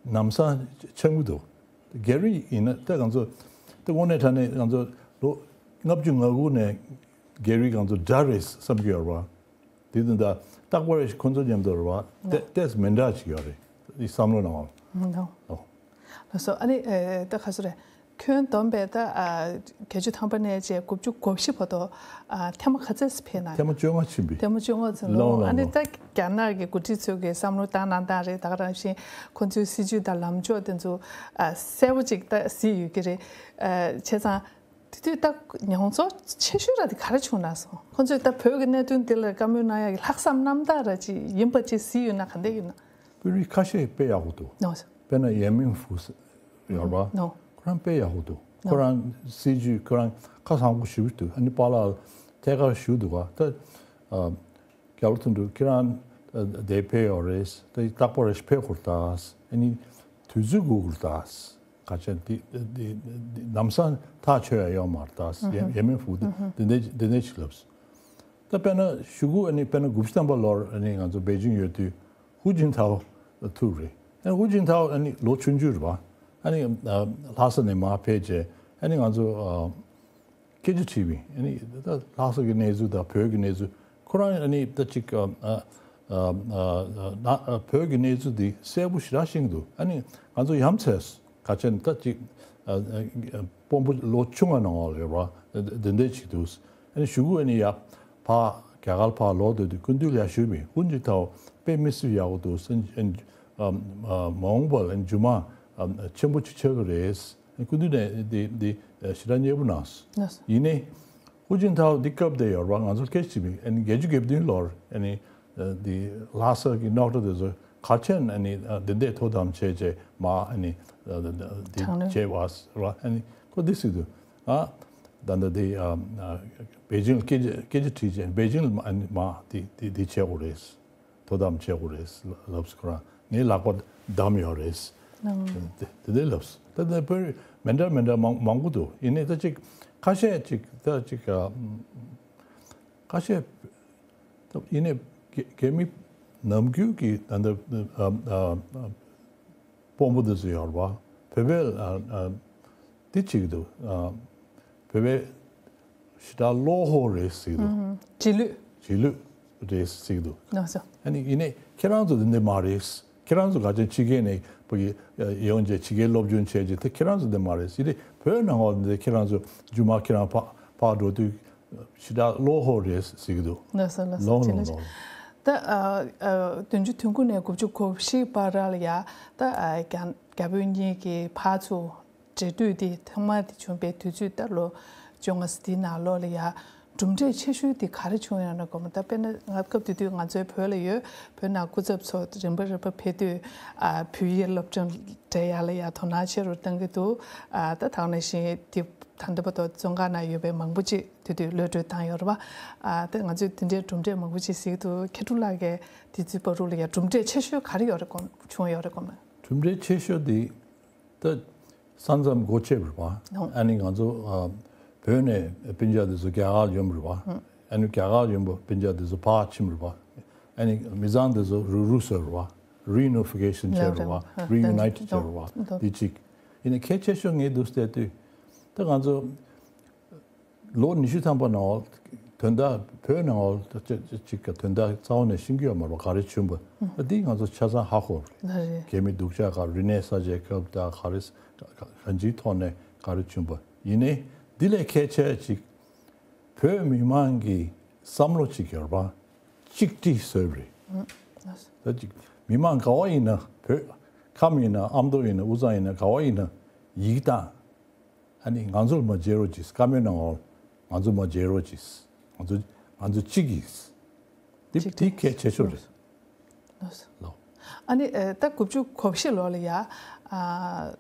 ནམ་སང་འཆམ་གྱི་འདུག་རྒྱ་རིགས་ཡིན་ན་ད་ང་ཚོ་ད་དངོས་གནས་དྲང་གནས་ང་ཚོ་ལོ་ལྔ་བཅུ་ང་དགུ་ནས་རྒྱ་རིགས་ང་ཚོ་དགྲ་རེད་བསམ་གྱི་ཡོད་རེད་པ། དེ་དུས་ད་རྟག་པར་ཁོ་ཚོ་མཉམ་དུ་རེད་པ། ཏེ་ཏེས་མི་འདྲ་ཅིག་ཡོད་རེད། འདི་བསམ་བློ་ནང་ལ། ལགས་སོ། ཨ་ནི་ཨེ་ད་ག་སུ་རེད། ཁྱོན་བསྡོམས་པས་ད་ཨ་བརྒྱད་ཅུ་ཐམ་པ་ནས་བྱས་དགུ་བཅུ་གོ་བཞི་བར་དུ་ཨ་ཐེངས་མ་ག་ཚོད་ཙམ་ཕེབས་ན། ཐེངས་མ་བཅོ་ལྔ་ཕྱིན་པས། ཐེངས་མ་བཅོ་ལྔ་ཙམ་ལོ། ལོ་ལོ་ཨ་ནི་ལོ། ད་རྒྱ་ནག་གི་འགོ་ཁྲིད་ཚོས་ཀྱི་བསམ་བློ་བཏང་གནང་སྟངས་རེད། ད་ག་རང་བཞིན་ཁོ་ཚོའི་སྲིད་ཇུས་དང་ལམ་ཕྱོགས་དེ་ཚོ་ཨ་གསལ་པོ་ཅིག་ད་གཟིགས་ཡོད་ཀྱི་རེད། ཨ་བྱས་ཙང་། དེ་དུས་ད་མྱོང་ཚོར་ཆེ་ཤོས་ར་དེ་ག་རེ་བྱུང་ན་སོང་། ཁོ་ཚོས་ད་བོད་ཀྱི་གནད་དོན་དེ་ལ་བཀའ་མོལ་གནང་ཡག་གི་ལྷག་བསམ་རྣམ་དག་ར་ཅིག་ཡིན་པ་ཅིག་གཟིགས་ཡོད་ན་ག་འདྲ་ཡིན་ན། དཔོན་རིགས་ཁ་ཤས་དཔེ་ཡག་པོ་འདུག་ནོ། དཔེར་ན་ཡན་མིང་ཧྥུ་ཡོད་རེད་པ། ནོ། ཁོ་རང་དཔེ་ཡག་པོ་འདུག་ཁོ་རང་སྲིད་ཇུས་ཁོ་རང་ཁ་བཟང་པོ་ཞེ་པོ་འདུག་ཨ་ནི་པཱ་ལགས་ཐད་ཀར་ཞུ་འདུག་ག་ད་ཨ། རྒྱལ་བ་དོན་གྲུབ་ཁྱེད་རང་ཨ་འདིར་ཕེབས་ཡོད་རེད། ད་རྟག་པར་ཕེབས་དགོས་རེད་ད། ཨ་ནི་དུས་ཚོད་དགོས་ཀྱི་རེད་ད། ག་ཅན་འདི་འདི་འདི་ལམ་སང་ཐག་ཆོད་ཡ་ཡོད་མ་རེད་ད། ཡན་ཡན་མིང་ཧྥུ་འདི་འདི་འདྲ་འདི་འདྲ་ཞིག་ལབ་སོང་། ད་དཔེར་ན་གཞུག་གུ་ཨ་ནི་དཔེར་ན་དགུ་བཅུ་ཐམ་པ་ལོར་ཨ་ནི་ང་ཚོ་པེ་ཅིང་ཡོད་དུས་ཧུའུ་ཅིན་ཐའོ་ཐུག་རེད། ཨ་ནི་ཧུའུ་ཅིན་ཐའོ་ཨ་ནི་ལོ་ཆུང་ཆུང་རེད་པ། ཨ་ནི་ཨ་ལྷ་ས་ནས་མར་ཕེབས་རྗེས་ཨ་ནི་ང་ཚོ་ཨ། སྐད་ཆ་དྲིས་པས། ཨ་ནི་ད་ལྷ་ས་གི་གནས་ཚུལ་དང་བོད་ཀྱི་གནས་ཚུལ་ཁོ་རང་ཨ་ནི་ད་ཅིག་ཨ་ཨ་ཨ་ཨ་ན་ཨ་བོད་ཀྱི་གནས་ཚུལ་འདི་གསལ་པོ་ཞེ་དྲག་ཤེས་ཀྱི་འདུག་ཨ་ནི་ང་ཚོ་ཡ་མཚན་ག་ཅན་ད་ཅིག་ཨ་ཨ་དཔོན་པོ་ལོ་ཆུང་བ་ནང་ལ་ཡོད་པ་འདི་འདྲ་ཅིག་འདུག་ཨ་ནི་གཞུག་གུ་ཨ་ནི་ཡ་ཕར་རྒྱ་གར་ཕར་ལོག་སྡོད་དུས་སྐུ་མདུན་ལ་ཡ་ཞུས་པས། ཧུའུ་ཅིན་ཐའོ་དཔེ་མི་སྲིད་ཡག་པོ་འདུག་ཨ་ནི་ཨ་ཨ་མ་འོངས་པ་ལ་ཨ་ནི་རྒྱུ་མ་ཨ་ཆེན་པོ་ཅིག་ཆགས་ཀྱི་རེད། སྐུ་མདུན་ནས་འདི་འདི་ཞེ་དྲག་མཉེས་པོ་གནང་སོང་། ཡིན་ནའི་ཧུའུ་ཅིན་ཐའོ་འདི་སྐབས་དེ་ཡོད་རེད་པ། ང་ཚོ་སྐད་ཆ་དྲིས་པས། ཨ་ནི་བརྒྱད་ཅུ་གྱ་བདུན་ལོར་ཨ་ནི་འདི་ལྷ་ས་གི་རྙོག་དྲ་དེ་ཚོ་ག་ཅན་ཨ་ནི་འདི་འདྲས་དོ་དམ་བྱས་རྗེས་མར་ཨ་ནི་འདི་དྲག་གནོན་བྱས་པ་རེད་པ། ཨ་ནི་ཁོ་འདི་ཟེར་དུས་ཨ་ད་ལྟ་འདི་ཨ་པེ་ཅིང་ལ་སྐད་ཆ་སྐད་ཆ་དྲིས་རྗེས་པེ་ཅིང་ལ་ཨ་ནི་མར་འདི་འདི་འདི་བྱེད་དགོས་རེད། དོ་དམ་བྱེད་དགོས་རེད་ལབ་སོང་། ཁོ་རང་ངའི་ལག་པ་བསྡམས་ཡོད་རེད། ཨང་། དེ་དེ་འདྲ་ལབ་སོང་། ད་ལྟ་བོད་མི་འདྲ་མི་འདྲ་མང་མང་པོ་འདུག་ཡིན་ནའི་ད་ཅིག་ཁ་ཤས་ཅིག་ད་ཅིག་ཨ་ཁ་ཤས་ད་ཡིན་ནའི་རྒྱ་རྒྱ་མི་ནམ་རྒྱུན་གྱི་ད་ལྟ་ཨ་ཨ་ཨ་དཔོན་པོ་དེ་ཚོ་ཡོད་རེད་པ། བོད་པའི་ཨ་ཨ་འདི་བྱེད་ཀྱི་འདུག་ཨ་བོད་པའི་ཞེ་དྲག་བློ་ཁོག་རེད་ཟེར་གྱི་འདུག་རྗེས་ལུས། རྗེས་ལུས་རེད་ཟེར་གྱི་འདུག་ལགས་སོ། ཨ་ནི་ཡིན་ནའི་ཁྱེད་རང་ཚོ་འདི་འདྲ་མ་རེད། ཁྱེད་རང་ཚོ་ག་ཅན་ཕྱི་རྒྱལ་ནས་ཕ་གི་ཡོང་རྗེས་ཕྱི་རྒྱལ་སློབ་སྦྱོང་བྱས་རྗེས་དེ་ཁྱེད་རང་ཚོ་འདི་མ་རེད་ཟེར་ཏེ། བོད་ནང་ལོགས་འདི་ཁྱེད་རང་ཚོ་རྒྱུ་མ་ཁྱེད་རང་ཕ་ཕར་འགྲོ་དུས་ཞེ་དྲག་བློ་ཁོག་རེད་ཟེར་གྱི་འདུག་ལགས་སོ་ལགས་སོ། ལོང་ལོང་ལོང་། ད་ཨ་ཨ་བདུན་ཅུ་དོན་དགུ་ནས་དགུ་བཅུ་གོ་བཞི་བར་ལ་ཡ་ད་ཨ་རྒྱ་རྒྱ་བོད་གཉིས་ཀྱི་ཕར་ཚུར་འབྲེལ་མཐུད་དེ་ཐོག་མ་དེ་བྱུང་བའི་དུས་ཚོད་ད་ལོ་བཅོ་ལྔ་ཙམ་དེའི་ནང་ལོགས་ལ་ཡ་ གྲུབ་འབྲས་ཆེ་ཤོས་དེ་ག་རེ་བྱུང་ཡོད་ན་དགོངས་པ། ད་དཔེར་ན་ང་སྐབས་དེ་དུས་ང་ཚོའི་བོད་ལ་ཡོད་བོད་ནང་སྐུ་ཚབ་ཚོ་རིམ་པ་རིམ་པ་ཕེབས་དུས་ཨ་བོད་ཡིག་སློབ་སྦྱོང་སྤྲད་ཡ་ལ་ཡ་དོ་སྣང་ཆེ་རུ་གཏང་གི་འདུག་ཨ་ད་ད་ག་ནང་བཞིན་དེ་ད་ལྟ་བར་དུ་བཙོན་ཁང་ནང་ཡོད་པའི་མང་པོ་ཅིག་དེ་དུས་གློད་གྲོལ་བཏང་ཡོད་རེད་པ། ཨ་ད་ང་ཚོས་དེ་འདྲའི་གྲུབ་འབྲས་མང་པོ་ཅིག་གཟིགས་འདུག་མཁས་གྲུབ་ལགས་ཀྱིས་དེ་ཚོའི་བར་དུ་ལ་ཡ་གྲུབ་འབྲས་ཆེ་ཤོས་ག་རེ་ཡོད་རེད་དགོངས་བྱུང་ཡོད་རེད་དགོངས་ན། གྲུབ་འབྲས་ཆེ་ཤོས་དེ། ད་ས་མཚམས་སྒོ་ཕྱེ་བ་རེད་པ། ཨོ། ཨ་ནི་ང་ཚོ་ཨ་བོད་ནས་སྤུན་ཀྱག་དེ་ཚོ་རྒྱ་གར་ཡོང་བ་རེད་པ། ཨ་ནི་རྒྱ་གར་ཡོང་བ་སྤུན་ཀྱག་དེ་ཚོ་ཕར་ཕྱིན་རེད་པ། ཨ་ནི་མི་ཚང་དེ་ཚོ་རུག་རུག་བཟོས་རེད་པ། རི་ཡུ་ནི་ཕི་ཀེ་ཤན་བྱས་རེད་པ། རི་ཡུ་ནའི་ཊེཌ་བྱས་རེད་པ། འདི་གཅིག་ཡིན་ན་གལ་ཆེ་ཤོས་ངས་འདུག་བལྟས་དུས་ད་ང་ཚོ། ལོ་ཉི་ཤུ་ཐམ་པ་ནང་དོན་དག་བོད་ནང་ཅིག་གི་དོན་དག་རྩ་བ་ནས་ཤེས་ཀྱི་ཡོད་མ་རེད་པ། ག་རེ་བྱུང་པ་ཨ་འདི་ང་ཚོ་ཆ་ཚང་ཧ་གོ་ལ་རེད། རེད། རྒྱ་མི་སྡུག་ཅག་ག་རིག་གནས་གསར་བརྗེ་སྐབས་དང་ག་རེ་གང་ཅིའི་ཐོག་ནས་ག་རེ་བྱུང་པ་ཡིན་ནའི་འདི་ལས་གལ་ཆེ་ཅིག་བོད་མི་མང་གི་བསམ་བློ་ཅིག་ཡོད་པ་གཅིག་སྒྲིལ་བཟོས་རེད། ད་ཅིག་མི་མང་ག་བ་ཡིན་ན་བོད་ཁམས་ཡིན་ན་ཨ་མདོ་ཡིན་ན་དབུས་གཙང་ཡིན་ན་ག་བ་ཡིན་ན་ཡིག་དང་། ཨ་ནི་ང་ཚོར་མ་བརྗེད་རོགས་གྱིས། བཀའ་མོལ་གནང་འོང་། ང་ཚོ་མ་བརྗེད་རོགས་གྱིས། ང་ཚོ་ང་ཚོ་གཅིག་ཡིན། འདི་གཅིག་འདི་གལ་ཆེ་ཤོས་རེད། ལགས་སོ། ལོ། ཨ་ནི་ཨ་ད་དགུ་བཅུ་གོ་བཞི་ལོ་ལ་ཡ་ཨ་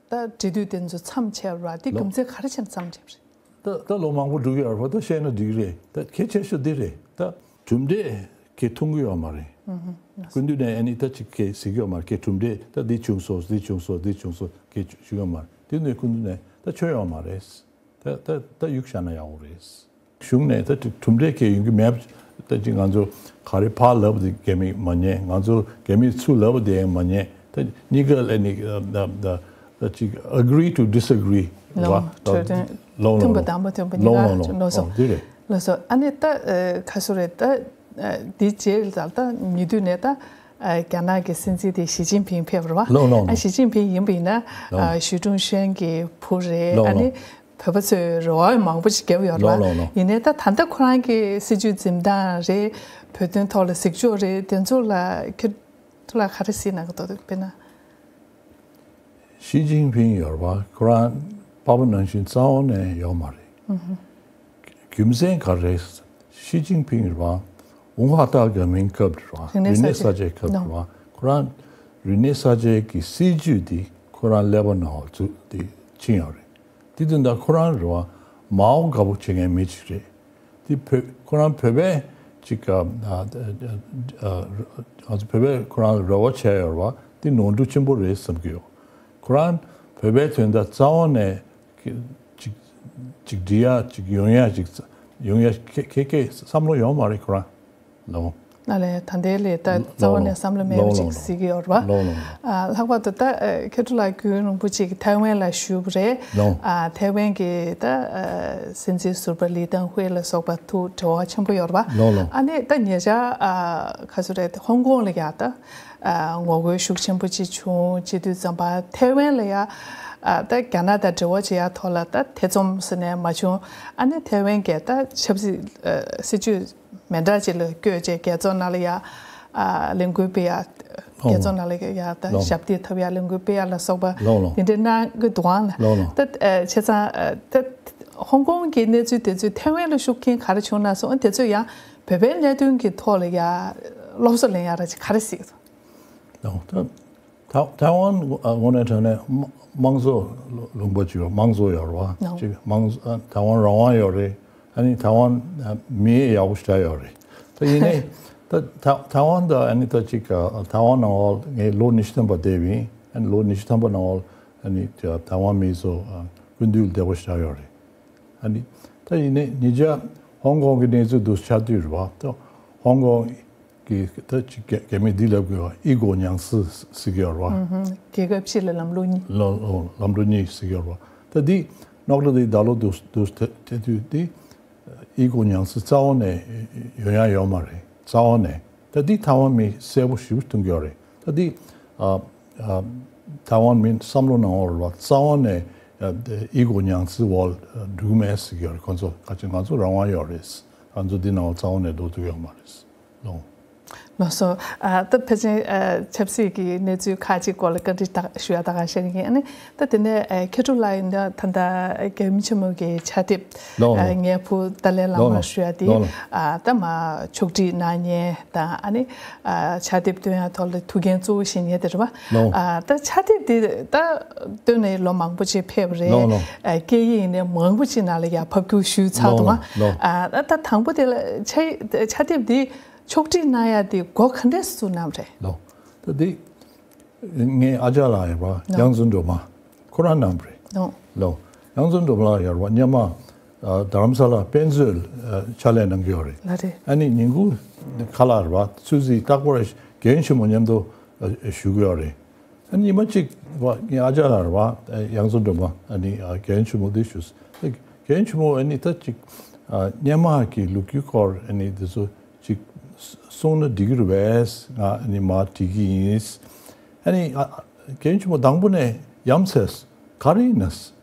ད་འབྲེལ་མཐུད་དེ་ཚོ་མཚམས་ཆད་ར་འདི་ལོ། རྒྱུ་མཚན་ག་རེ་བྱས་ནས་མཚམས་ཆད་པ་རེད། ད་ད་ལོ་མང་པོ་འགྲོ་གི་ཡོད་རེད་པ། ད་བཤད་ན་འགྲིག་རེད། ད་གལ་ཆེ་ཤོས་འདི་རེད་ད། གྲུབ་འབྲས་གས་མཐོང་གི་ཡོད་མ་རེད། ཨུ་ཧུ། སྐུ་མདུན་ནས་ཨ་ནི་ད་ཅིག་གས་གཟིགས་ཡོད་མ་རེད། གས་གྲུབ་འབྲས་ད་འདི་བྱུང་སོང་འདི་བྱུང་སོང་འདི་བྱུང་སོང་གས་ཞུ་ཡོད་མ་རེད། དེ་ནས་སྐུ་མདུན་ནས་ད་ཆོ་ཡོད་མ་རེད། ད་ད་ད་གཡུག་བཞག་ན་ཡག་པོ་རེད། གཞུང་ནས་ད་ཅིག་གྲུབ་འབྲས་གས་ཡོང་གི་མེད། ད་ཅིག་ང་ཚོ་ག་རེ་ཕར་ལབ་དེ་རྒྱ་མིས་མ་ཉན། ང་ཚོ་རྒྱ་མིས་ཚུར་ལབ་དེ་མ་ཉན། ད་གཉིས་ཀ་ལ་ནི་ད་ད་ད་ཅིག་agree to disagree་ལོ། རེད་བ། གྲོས་དོན་ལོ་ལོ་མཐུན་པ་ལོ་དང་མ་མཐུན་པ་ལོ་གཉིས་ལོ་ཀ་ལོ་ལོ་སོ། ཨོ་འདི་རེད། ལགས་སོ། ཨ་ནི་ད་ཨ་ག་སུ་རེད་ད། ཨ་འདི་རྗེས་ལ་ད་ཉེ་དུས་ནས་ད་ཨ་རྒྱ་ནག་གི་སྲིད་འཛིན་དེ་ཞི་ཅིན་ཕིང་ཕེབས་རེད་བ། ལགས་ལགས་ཨ་ལགས། ཞི་ཅིན་ཕིང་ཡིན་པ་ཡིན་ན་ལགས། ཨ་ཞི་ཀྲུང་ཧྲན་གྱི་བུ་རེད། ལགས་ཨ་ནི་ལགས། བོད་པ་ཚོས་རེ་བ་མང་པོ་ཞིག་བརྒྱབ་ཡོད་རེད་བ། ལགས་ལགས་ལགས། ཡིན་ནའི་ད་ད་ལྟ་ཁོ་རང་གི་སྲིད་བྱུས་འཛིན་སྟངས་རེད། བོད་དོན་ཐོག་ལ་གཟིགས་ཕྱོགས་རེད། དེ་ཚོ་ལ་ཁྱོད་ཚོ་ལ་ག་རེ་གཟིགས་གནང་གི་འདུག་དཔེར་ན། ཞི་ཅིན་ཕིང་ཡོད་རེད་བ། ཁོ་རང་པ་ཕ་ནང་བཞིན་རྩ་བ་ནས་ཡོད་མ་རེད། ཨུ་ཧུ། རྒྱུ་མཚན་ག་རེ། ཞི་ཅིན་ཕིང་རེད་བ། ཝུན་ཧྭ་ཏའོ་གོ་མིང་སྐབས་རེད་བ། རིག་གནས་གསར་བརྗེ་སྐབས་རེད་བ། ཁོ་རང་རིག་གནས་གསར་བརྗེ་གི་སྲིད་བྱུས་དེ་ཁོ་རང་ཀླད་པ་ནང་བཙུགས་ཏེ་ཕྱིན་ཡོད་རེད། དེ་དོན་དག་ཁོ་རང་རེད་བ། མའོ་དགའ་པོ་བྱེད་མཁན་མི་གཅིག་རེད། དེ་བོད་ཁོ་རང་བོད་པའི་ཅིག་ཨ་ཨ་ཨ་ང་ཚོ་བོད་པས་ཁོ་རང་ལ་རེ་བ་བྱས་ཡོད་རེད་བ། དེ་ནོར་འཁྲུལ་ཆེན་པོ་རེད་བསམ་གྱི་ཡོད། ཁོ་རང་བོད་པའི་དོན་དག་རྩ་བ་ནས་ཅིག་ཅིག་འགྲིག་ཡ་ཅིག་ཡོང་ཡ་ཅིག་ཡོང་ཡ་ཁེ་ཁེ་ཁེ་བསམ་བློ་ཡོང་མ་རེད་ཁོ་རང་ལོ། ཨ་ལས་ད་ལྟའི་ལས་ད་རྩ་བ་ནས་བསམ་བློ་མེད་པ་ཅིག་གཟིགས་ཀྱི་ཡོད་རེད་བ། ལོ་ལོ། ཨ་ལྷག་པར་དུ་ད་ཨ་མཁས་གྲུབ་ལགས་རྒྱུན་རིང་པོ་ཅིག་ཐའེ་ཝན་ལ་བཞུགས་པ་རེད། ལོ། ཨ་ཐའེ་ཝན་གྱི་ད་ཨ་སྲིད་འཛིན་ཟུར་པ་ལི་ཏང་ཧུའེ་ལ་སོགས་པ་ཐུག་འབྲེལ་བ་ཆེན་པོ་ཡོད་རེད་བ། ལོ་ལོ། ཨ་ནི་ད་ཉེ་ཆར་ཨ་ག་ཚོད་རེད་ཧོང་ཀོང་ལ་ཡ་ད་ཨ་ངོ་རྒོལ་ཤུགས་ཆེན་པོ་ཅིག་བྱུང་། བྱེད་དུས་ཙམ་པ་ཐའེ་ཝན་ལ་ཡ་ཨ་ད་རྒྱ་ནག་དང་འབྲེལ་བ་བྱེད་ཡ་ཐོག་ལ་ད་ཐེ་ཚོམ་ཟེར་ནས་མ་བྱུང་། ཨ་ནི་ཐའེ་ཝན་གྱི་ད་ཆབ་སྲིད་ཨ་སྲིད་ཇུས་མི་འདྲ་ཅིག་ལ་བསྐྱོད་བྱས་རྒྱལ་ཚོགས་ནང་ལ་ཡ་ཨ་ལས་འགུལ་སྤེལ་ཡ། ལོ། རྒྱལ་ཚོགས་ནང་ལ་ཡ་ད་ལོ། ཞབས་འདེགས་ཐོབ་ཡ་ལས་འགུལ་སྤེལ་ཡ་ལ་སོགས་པ་ལོ་ལོ། དེ་འདྲའི་གནང་གི་འདུག་ཨང་ལ། ལོ་ལོ། ད་ཨ་བྱས་ཙང་ཨ་ད་ཧོང་ཀོང་གི་གནས་ཚུལ་དེ་ཚོས་ཐའེ་ཝན་ལ་ཤུགས་རྐྱེན་ག་རེ་བྱུང་ན་སོང་། དེ་ཚོས་ཡང་བོད་པའི་གནད་དོན་གྱི་ཐོག་ལ་ཡ་སློབ་གསོ་ལེན་ཡ་ར་ཅིག་ག་རེ་སྲིད་ལོ། ད་ཐ་ཐའེ་ཝན་ཨ་དངོས་གནས་དྲང་གནས་དམངས་གཙོ་ལུང་པ་ཅིག་ཡོད། དམངས་གཙོ་ཡོད་རེད་བ། ལོ། ཅིག་དམངས་ཨ་ཐའེ་ཝན་རང་དབང་ཡོད་རེད། ཨ་ནི་ཐའེ་ཝན་ཨ་མི་ཡག་པོ་ཞེ་དྲག་ཡོད་རེད། ད་ཡིན་ནའི་ད་ཐ་ཐའེ་ཝན་ད་ཨ་ནི་ད་ཅིག་ཨ་ཐའེ་ཝན་ནང་ལ་ངས་ལོ་ཉི་ཤུ་ཐམ་པ་བསྡད་པ་ཡིན། ཨ་ནི་ལོ་ཉི་ཤུ་ཐམ་པ་ནང་ལ་ཨ་ནི་ཐའེ་ཝན་མི་ཚོ་ཨ་སྐུ་མདུན་ལ་བདེ་པོ་ཞེ་དྲག་ཡོད་རེད། ཨ་ནི་ད་ཡིན་ནའི་ཉེ་ཆར་ཧོང་ཀོང་གི་གནས་ཚུལ་འདུག་ཆགས་དུས་རེད་བ། ད་ཧོང་ཀོང་གི་ད་ཅིག་རྒྱ་རྒྱ་མིས་འདི་ལབ་དགོས་པ་ཨི་གོ་ཉང་སི་ཟེར་གྱི་ཡོད་རེད་བ། ཨུ་ཧུ། རྒྱལ་ཁབ་སྤྱི་ལ་ལམ་ལུགས་གཉིས། ལོ་ལོ་ལམ་ལུགས་གཉིས་ཟེར་གྱི་ཡོད་རེད་བ། ད་འདི་ནོག་ལ་འདི་ད་ལོ་འདུག་འདུག་དེ་དེ་དུས་འདི་ཨི་གོ་ཉང་སི་རྩ་བ་ནས་ཡོང་ཡ་ཡོད་མ་རེད། རྩ་བ་ནས། ད་འདི་ཐའེ་ཝན་མི་གསལ་པོ་ཞེ་པོ་མཐོང་གི་ཡོད་རེད། ད་འདི་ཨ་ཨ་ཐའེ་ཝན་མི་བསམ་བློ་ནང་ལོགས་ལ་རྩ་བ་ནས་ཨ་ཨི་གོ་ཉང་སི་འོག་འགྲོ་གི་མེད་ཟེར་གྱི་ཡོད་རེད། ཁོ་ཚོ་ག་ཅི་ང་ཚོ་རང་དབང་ཡོད་རེད། ང་ཚོ་འདི་ནང་ལ་རྩ་བ་ནས་འགྲོ་ཐུབ་ཡོད་མ་རེད། ལོ། ལགས་སོ། ཨ་ད་ཕལ་ཆེར་ཨ་ཆབ་སྲིད་ཀྱི་གནས་ཚུལ་ཁག་ཅིག་སྐོར་ལ་བཀའ་འདྲི་ད་ཞུ་ཡ་ད་ག་ཤེས་ཀྱི་ཡིན། ཨ་ནི་ད་དེ་ནས་ཨ་མཁས་གྲུབ་ལགས་ཡིན་ན་ད་ལྟ་རྒྱལ་ཡུམ་ཆེན་མོ་གི་ཕྱག་དེབ་ལོ་ལོ། ཨ་ངའི་བུ་ཏཱ་ལའི་བླ་ལོ་མར་ལོ། ཞུ་ཡ་དེ་ལོ་ལོ། ཨ་ད་མ་ཕྱོགས་སྒྲིག་གནང་མཁན་དང་ཨ་ནི་ཨ་ཕྱག་དེབ་སྟོན་ཡ་ཐོག་ལ་ཐུགས་འགན་གཙོ་བོ་བཞེས་མཁན་དེ་རེད་བ། ལོ། ཨ་ད་ཕྱག་དེབ་དེ་ད་བཏོན་ནས་ལོ་མང་པོ་ཅིག་ཕེབས་རེད། ལོ་ལོ། ཨ་སྐད་ཡིག་ཡིན་ནའི་མང་པོ་ཅིག་ནང་ལ་ཡ་ཕབ་བསྒྱུར་ཞུས་ཚར་འདུག་ལོ་ལོ། ཨ་ད་དང་པོ་དེ་ལ་ཕྱག་ཕྱག་དེབ་དེ་ཕྱོགས་སྒྲིག་གནང་ཡ་དེ་སྒོ་ག་འདྲས་སུ་གནང་བ་རེད། ལོ། ད་དེ་ངའི་ཨ་ཅག་ལགས་ཡོད་པ་ལོ། གཡང་འཛོམས་སྒྲོལ་མ་ཁོ་རང་གནང་བ་རེད། ལོ། ལོ། གཡང་འཛོམས་སྒྲོལ་མ་ལགས་ཡོད་པ་སྔོན་མ་ཨ་རྡ་རམ་ས་ལ་དཔེ་མཛོད་ཨ་ཕྱག་ལས་གནང་གི་ཡོད་རེད། ལགས་རེད། ཨ་ནི་ཉིན་གུང་ཁ་ལག་རེད་པ་ཚོད་འཛིན་རྟག་པར་རྒན་ཆེན་མོ་མཉམ་དུ་ཨ་བཞུགས་ཀྱི་ཡོད་རེད། ཨ་ནི་ཉི་མ་གཅིག་བ་ངའི་ཨ་ཅག་ལགས་རེད་པ་གཡང་འཛོམས་སྒྲོལ་མ་ཨ་ནི་ཨ་རྒན་ཆེན་མོ་འདི་ཞུས། རྒན་ཆེན་མོ་ཨ་ནི་ད་ཅིག་ཨ་སྔོན་མ་གི་ལོ་རྒྱུས་སྐོར་ཨ་ནི་འདི་ཚོ་ཅིག་གསུངས་ན་འགྲིག་གི་རེད་པས། ང་ཨ་ནི་མར་འགྲིག་གི་ཡིན། ཨ་ནི་ཨ་རྒན་ཆེན་མོ་དང་པོ་ནས་ཡ་མཚན་ག་རེ་ཡིན་ན།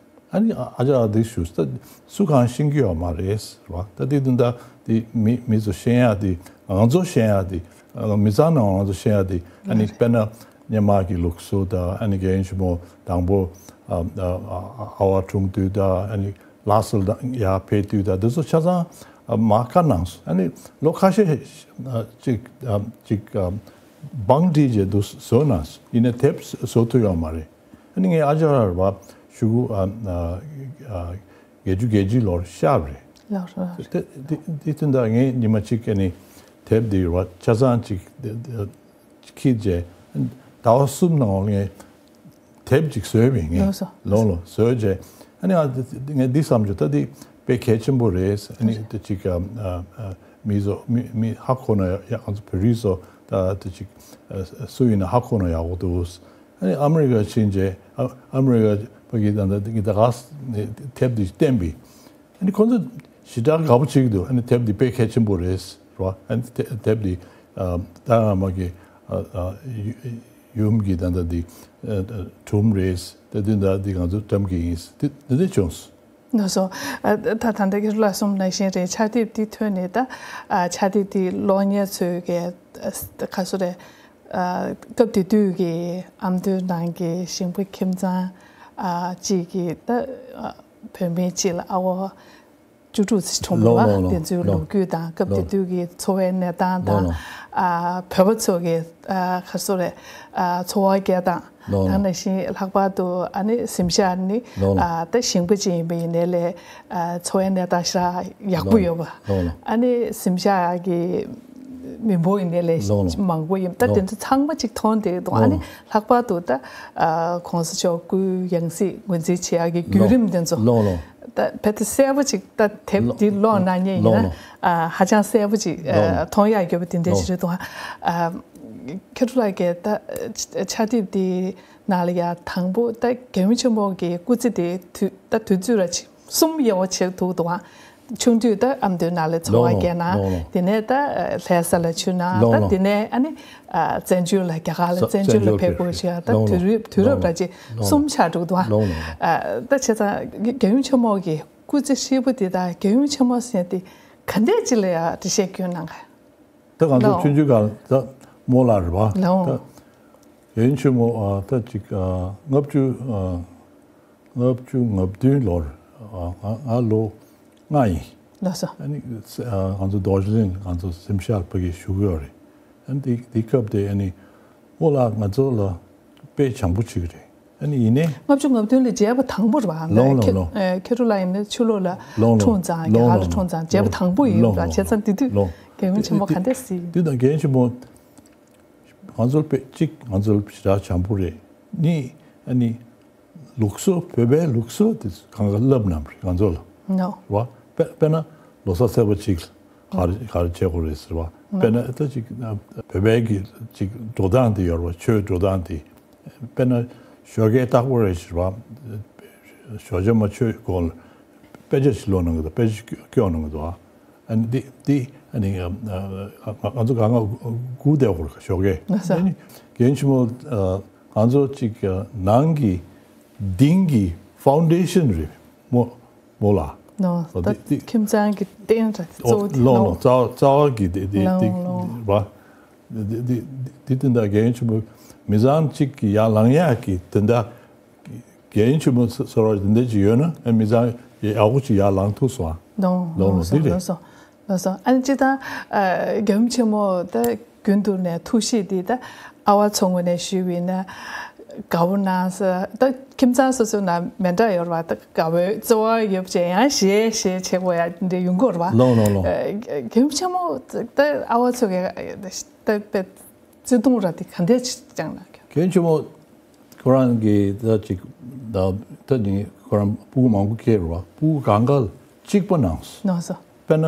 ཨ་ནི་ཨ་ཅག་འདི་ཞུས་ད་སུ་གང་ཤེས་ཀྱི་ཡོད་མ་རེད་བ། ད་དེ་དུས་ད་དེ་མི་མི་ཚོ་ཤེས་ཡ་དེ་ང་ཚོ་ཤེས་ཡ་དེ་མི་ཚང་ནང་ང་ཚོ་ཤེས་ཡ་དེ་ཨ་ནི་དཔེར་ན་སྔོན་མ་གི་ལུགས་སྲོལ་དང་ཨ་ནི་རྒན་ཆེན་མོ་དང་པོ་ཨ་ཨ་ཨ་ཨ་བ་འཁྲུངས་དུས་དང་ཨ་ནི་ལགས་སོ་ཡར་ཕེབས་དུས་དང་འདི་ཚོ་ཆ་ཚང་མ་བཀའ་གནང་སོང་། ཨ་ནི་ལོ་ཁ་ཤས་ཅིག་ཅིག་བང་སྒྲིག་བྱས་འདུག་བཟོས་གནང་སོང་། ཡིན་ནའི་དེབ་བཟོ་ཐུབ་ཡོད་མ་རེད། ཨ་ནི་ངའི་ཨ་ཅག་ར་བ་ཤོག་གུ་ཨ་ཨ་བརྒྱད་ཅུ་གྱ་གཅིག་ལོར་ཤར་རེད། ལགས་རེད། དེ་དེ་དེ་དུས་ད་ངས་ཉི་མ་གཅིག་ཨ་ནི་དེབ་འདི་ར་བ་ཆ་ཚང་ཅིག་ཁྱེར་བྱས་ཟླ་བ་གསུམ་ནང་ལ་ངས་དེབ་ཅིག་བཟོས་པ་ཡིན། ངས་ལགས་སོ། ལོ་ལོ་བཟོས་བྱས་ཨ་ནི་ཨ་ངས་འདི་བསམ་བྱུང་། ད་འདི་དཔེ་གལ་ཆེན་པོ་རེད། ཨ་ནི་དེ་ཅིག་ཨ་ཨ་མི་ཚོ་མི་མི་ཧ་གོ་ན་ཡག་ང་ཚོ་བོད་རིགས་ཚོ་ད་དེ་ཅིག་ཨ་སུ་ཡིན་ན་ཧ་གོ་ན་ཡག་པོ་འདུག་ཨ་ནི་ཨ་མི་རི་ཀ་ཕྱིན་རྗེས་ཨ་ཨ་མི་རི་ཀ་ཕ་གི་ད་ལྟ་ངས་ད་ག་ས་ནས་དེབ་འདི་བསྟན་པས། ཨ་ནི་ཁོང་ཚོ་ཞེ་དྲག་དགའ་པོ་བྱེད་ཀྱི་འདུག་ཨ་ནི་དེབ་འདི་དཔེ་གལ་ཆེན་པོ་རེད་རེད་བ། ཨ་ནི་དེ་དེབ་འདི་ཨ་ད་ང་མ་གི་ཨ་ཨ་ཡུ་ཡུམ་གྱི་ད་ལྟ་འདི་ཨ་ཨ་སྒྲུང་རེད། དེ་དུས་ད་འདི་ང་ཚོ་བཀྲམ་གི་ཡིན། དེ་འདི་འདྲ་བྱུང་སོང་། ལགས་སོ། ཨ་ད་ད་ལྟ་ཁྱེད་ལ་གསུངས་ནང་བཞིན་རེད། ཕྱག་དེབ་འདི་ཐོན་ནས་ད་ཨ་ཕྱག་དེབ་འདི་ཀློག་མཁན་ཚོས་ཀྱི་ཨ་ག་སུ་རེད། ཨ་སྐབས་དེ་དུས་ཀྱི་ཨ་མདོའི་ནང་གི་ཞིང་པ་ཁྱིམ་ཚང་ཨ་གཅིག་གིས་ད་ཨ་བུད་མེད་གཅིག་ལ་ཨ་བ་བཅུ་དྲུག་ཙམ་འཁྲུངས་པ་ལོ་ལོ་ལོ་དེ་ཚོའི་ལོ་ལོ་ལོ་སྐབས་དེ་དུས་ཀྱི་འཚོ་བའི་གནས་སྟངས་དང་། ལོ་ལོ་ཨ་བོད་པ་ཚོ་གི་ཨ་ག་སུ་རེད། ཨ་འཚོ་བ་སྐྱེལ་སྟངས། ལོ་ལོ་ད་ནང་བཞིན་ལྷག་པར་དུ་ཨ་ནི་གཟིམ་ཤག་ནི་ལོ་ལོ་ཨ་ད་ཞིང་པ་ཅིག་ཡིན་པ་ཡིན་ནའི་ལས་ཨ་འཚོ་བའི་གནས་སྟངས་ཞེ་དྲག་ཡག་པོ་ལོ་ཡོད་པ། ལོ་ལོ་ཨ་ནི་གཟིམ་ཤག་གི་མི་འབོར་ཡིན་ནའི་ལས་ལོ་ལོ་མང་པོ་ཡིན། ད་ལོ་དེ་ཚོ་ཚང་མ་ཅིག་མཐོང་བསྡད་འདུག་ཨ་ནི་ལོ་ལོ་ལྷག་པར་དུ་ད་ཨ་གོང་ས་མཆོག་སྐུའི་ཡང་སྲིད་ངོས་འཛིན་བྱེད་ཡག་གི་བརྒྱུད་རིམ་དེ་ཚོ། ལོ་ལོ་ད་བེད་གསལ་པོ་ཅིག་ད་དེབ་འདི་ཀློག་གནང་མཁན་ཡིན་ན་ཨ་ཧ་ཅང་གསལ་པོ་ཅིག་ཨ་མཐོང་ཡག་ཡོད་པ་དེ་འདྲ་ཞིག་རེད་འདུག་ཨ་ཁྱེད་ཚོ་ལ་གས་ད་ཕྱག་དེབ་འདི་ནང་ལ་ཡ་དང་པོ་ད་རྒྱལ་ཡུམ་ཆེན་མོ་གི་སྐུ་ཚེ་དེ་དུས་ད་དུས་ཚོད་ར་ཅིག་གསུམ་ཡོད་པ་ཅིག་འདུག་འདུག་ཨ། ཆུང་དུས་ད་ཨ་མདོའི་ནང་ལ་འཚོ་བ་ལོ་ལོ་སྐྱེལ་ན། ལོ་ལོ། དེ་ནས་ད་ལྷ་ས་ལ་ཆུ་ན། ལོ་ད་ལོ། དེ་ནས་ཨ་ནི་ཨ་བཙན་བྱོལ་ལ་རྒྱ་གར་ལ་ས་བཙན་བྱོལ་ལ་བཙན་བྱོལ་ཕེབས་དགོས་ཕེབས་ཤག་ད་ལོ་ལོ། དུས་རབས་དུས་རབས་ལོ་ལོ། ར་ཅིག་ལོ་ལོ། གསུམ་ཆགས་འགྲོ་འདུག་ཨ། ལོ་ལོ། ཨ་ད་བྱས་ཙང་རྒྱལ་ཡུམ་ཆེན་མོ་གི་སྐུ་ཚེ་ཧྲིལ་པོ་དེ་དང་རྒྱལ་ཡུམ་ཆེན་མོ་ཟེར་དེ་ག་འདྲས་ཅིག་ལ་ཡ་འགྲེལ་བཤད་སྐྱོན་གནང་ག་ད་ང་ཚོ་ལོ། ཆུང་ཆུང་སྒང་ད་རྨོ་ལགས་རེད་བ། ལོ། ད་རྒྱལ་ཡུམ་ཆེན་མོ་ཨ་ད་ཅིག་ཨ་ལྔ་བཅུ་ཨ་ལྔ་བཅུ་ང་བདུན་ལོར་ཨ་ང་ང་ལོ་ལྔ་ཡིན། ལགས་སོ། ཨ་ནི་ཨ་ང་ཚོ་རྡོ་རྗེ་གླིང་ང་ཚོ་གཟིམ་ཤག་ཕ་གིར་བཞུགས་ཡོད་རེད། ཨ་ནི་དེ་དེ་སྐབས་དེ་ཨ་ནི་རྨོ་ལགས་ང་ཚོ་ལ་དཔེ་བྱང་པོ་ཅིག་རེད། ཨ་ནི་ཡིན་ནའི། ལྔ་བཅུ་ང་བདུན་ལ་མཇལ་བ་དང་པོ་རེད་བ། ལོང་ལོང་ལོང་། ཁྱེད་ཁྱེད་རང་ལ་ཡིན་ན་ཕྱི་ལོགས་ལ་ལོང་ལོང་འཁྲུངས་ཙང་རྒྱ་གར་ལ་འཁྲུངས་ཙང་མཇལ་བ་དང་པོ་ཡིན་ལོང་ལ་ལོང་བྱས་ཙང་དེ་དུས་ལོང་། རྒྱལ་ཡུམ་ཆེན་མོ་ག་འདྲས་སྲིད། དེ་དང་རྒྱལ་ཡུམ་ཆེན་མོ་ང་ཚོར་དཔེ་གཅིག་ང་ཚོར་ཞེ་དྲག་བྱང་པོ་རེད། གཉིས་ཨ་ནི་ལུགས་སྲོལ་བོད་པའི་ལུགས་སྲོལ་དེ་གང་ག་བསླབ་གནང་རེད་ང་ཚོ་ལ། ནོ། རེད་བ། དཔེ་དཔེར་ན་ལོ་གསར་ཚེས་པ་གཅིག་ག་རེ་ག་རེ་བྱེད་དགོས་རེད་ཟེར་བ། དཔེར་ན་ད་ཅིག་བོད་པའི་གི་ཅིག་འགྲོ་སྟངས་དེ་ཡོད་རེད་བ། ཆོས་འགྲོ་སྟངས་དེ། དཔེར་ན་ཞོགས་ཀས་རྟག་པར་རེ་ཞིག་བ། ཞོགས་ཇ་མ་མཆོད་གོང་ལ་དཔེ་ཆ་ཞིག་ཀློག་གནང་གི་འདུག་དཔེ་ཆ་སྐྱོར་གནང་གི་འདུག་ཨ་ནི་འདི་འདི་ཨ་ནི་ང་ང་ང་ཚོ་གང་ག་སྒུག་བསྡད་ཡོད་རེད་ཞོགས་ཀས། ལགས་སོ། ཨ་ནི་རྒན་ཆེན་མོ་ང་ཚོ་ཅིག་ནང་གི་གཏིང་གི་ཕའུན་ཌེ་ཤན་རེད་རྨོ་རྨོ་ལགས། ནོ། ཨོ་ད་འདི་འདི་ཁྱིམ་ཚང་གི་རྟེན་ར་གཙོ་བོ་དེ་ལོ་ནོ། ལོ་རྩ་བ་རྩ་བ་གི་དེ་དེ་ལོ་དེ་ལོ། ར། འདི་འདི་འདི་འདི་དོན་དག་རྒན་ཡོལ་ཆེན་པོ་མི་ཚང་གཅིག་གི་ཡར་ལངས་ཡག་གི་དོན་དག་རྒན་ཡོལ་ཆེན་པོ་ཟེར་བ་འདི་འདྲ་ཅིག་ཡོད་ན་ཨ་མི་ཚང་ཡག་པོ་ཅིག་ཡར་ལངས་ཐུབ་སོང་ཨ། ལོང་ལོང་ལོང་ལོང་འདི་ལོང་རེད། ལོང་སོང་ལོང་སོང་། ཨ་ནི་སྤྱིར་བཏང་ཨ་རྒྱལ་ཡུམ་ཆེན་མོ་ད་རྒྱུན་དུ་ནས་ཐུགས་གཤིས་འདི་ད་ཨ་བ་ཚོ་ངོས་ནས་ཞུས་པ་ཡིན་ན་དགའ་བོ་གནང་ས་ད་ཁྱིམ་ཚང་སོ་སོའི་ནང་མི་འདྲ་ཡོད་རེད་བ། ད་དགའ་བོའི་བརྩེ་བ་ཡོད་པ་ཅིག་ཡང་ཞེ་ཞེ་བྱེད་དགོས་ཡ་འདི་ཡོང་གི་ཡོད་རེད་བ། ལོང་ལོང་ལོང་། ཨ་རྒྱལ་ཡུམ་ཆེན་མོ་ད་ཨ་བ་ཚོ་གི་ད་དཔེ་བརྩེ་དུང་ར་དེ་ག་འདྲས་ཅིག་བཅངས་གནང་གི། རྒན་ཡོལ་ཆེན་མོ་ཁོ་རང་གིས་ད་ཅིག་ད་ད་ནི་ཁོ་རང་སྤུ་གུ་མང་པོ་སྐྱེས་རེད་བ། སྤུ་གུ་གང་ག་ལ་གཅིག་པ་གནང་སོང་། གནང་སོང་། དཔེར་ན་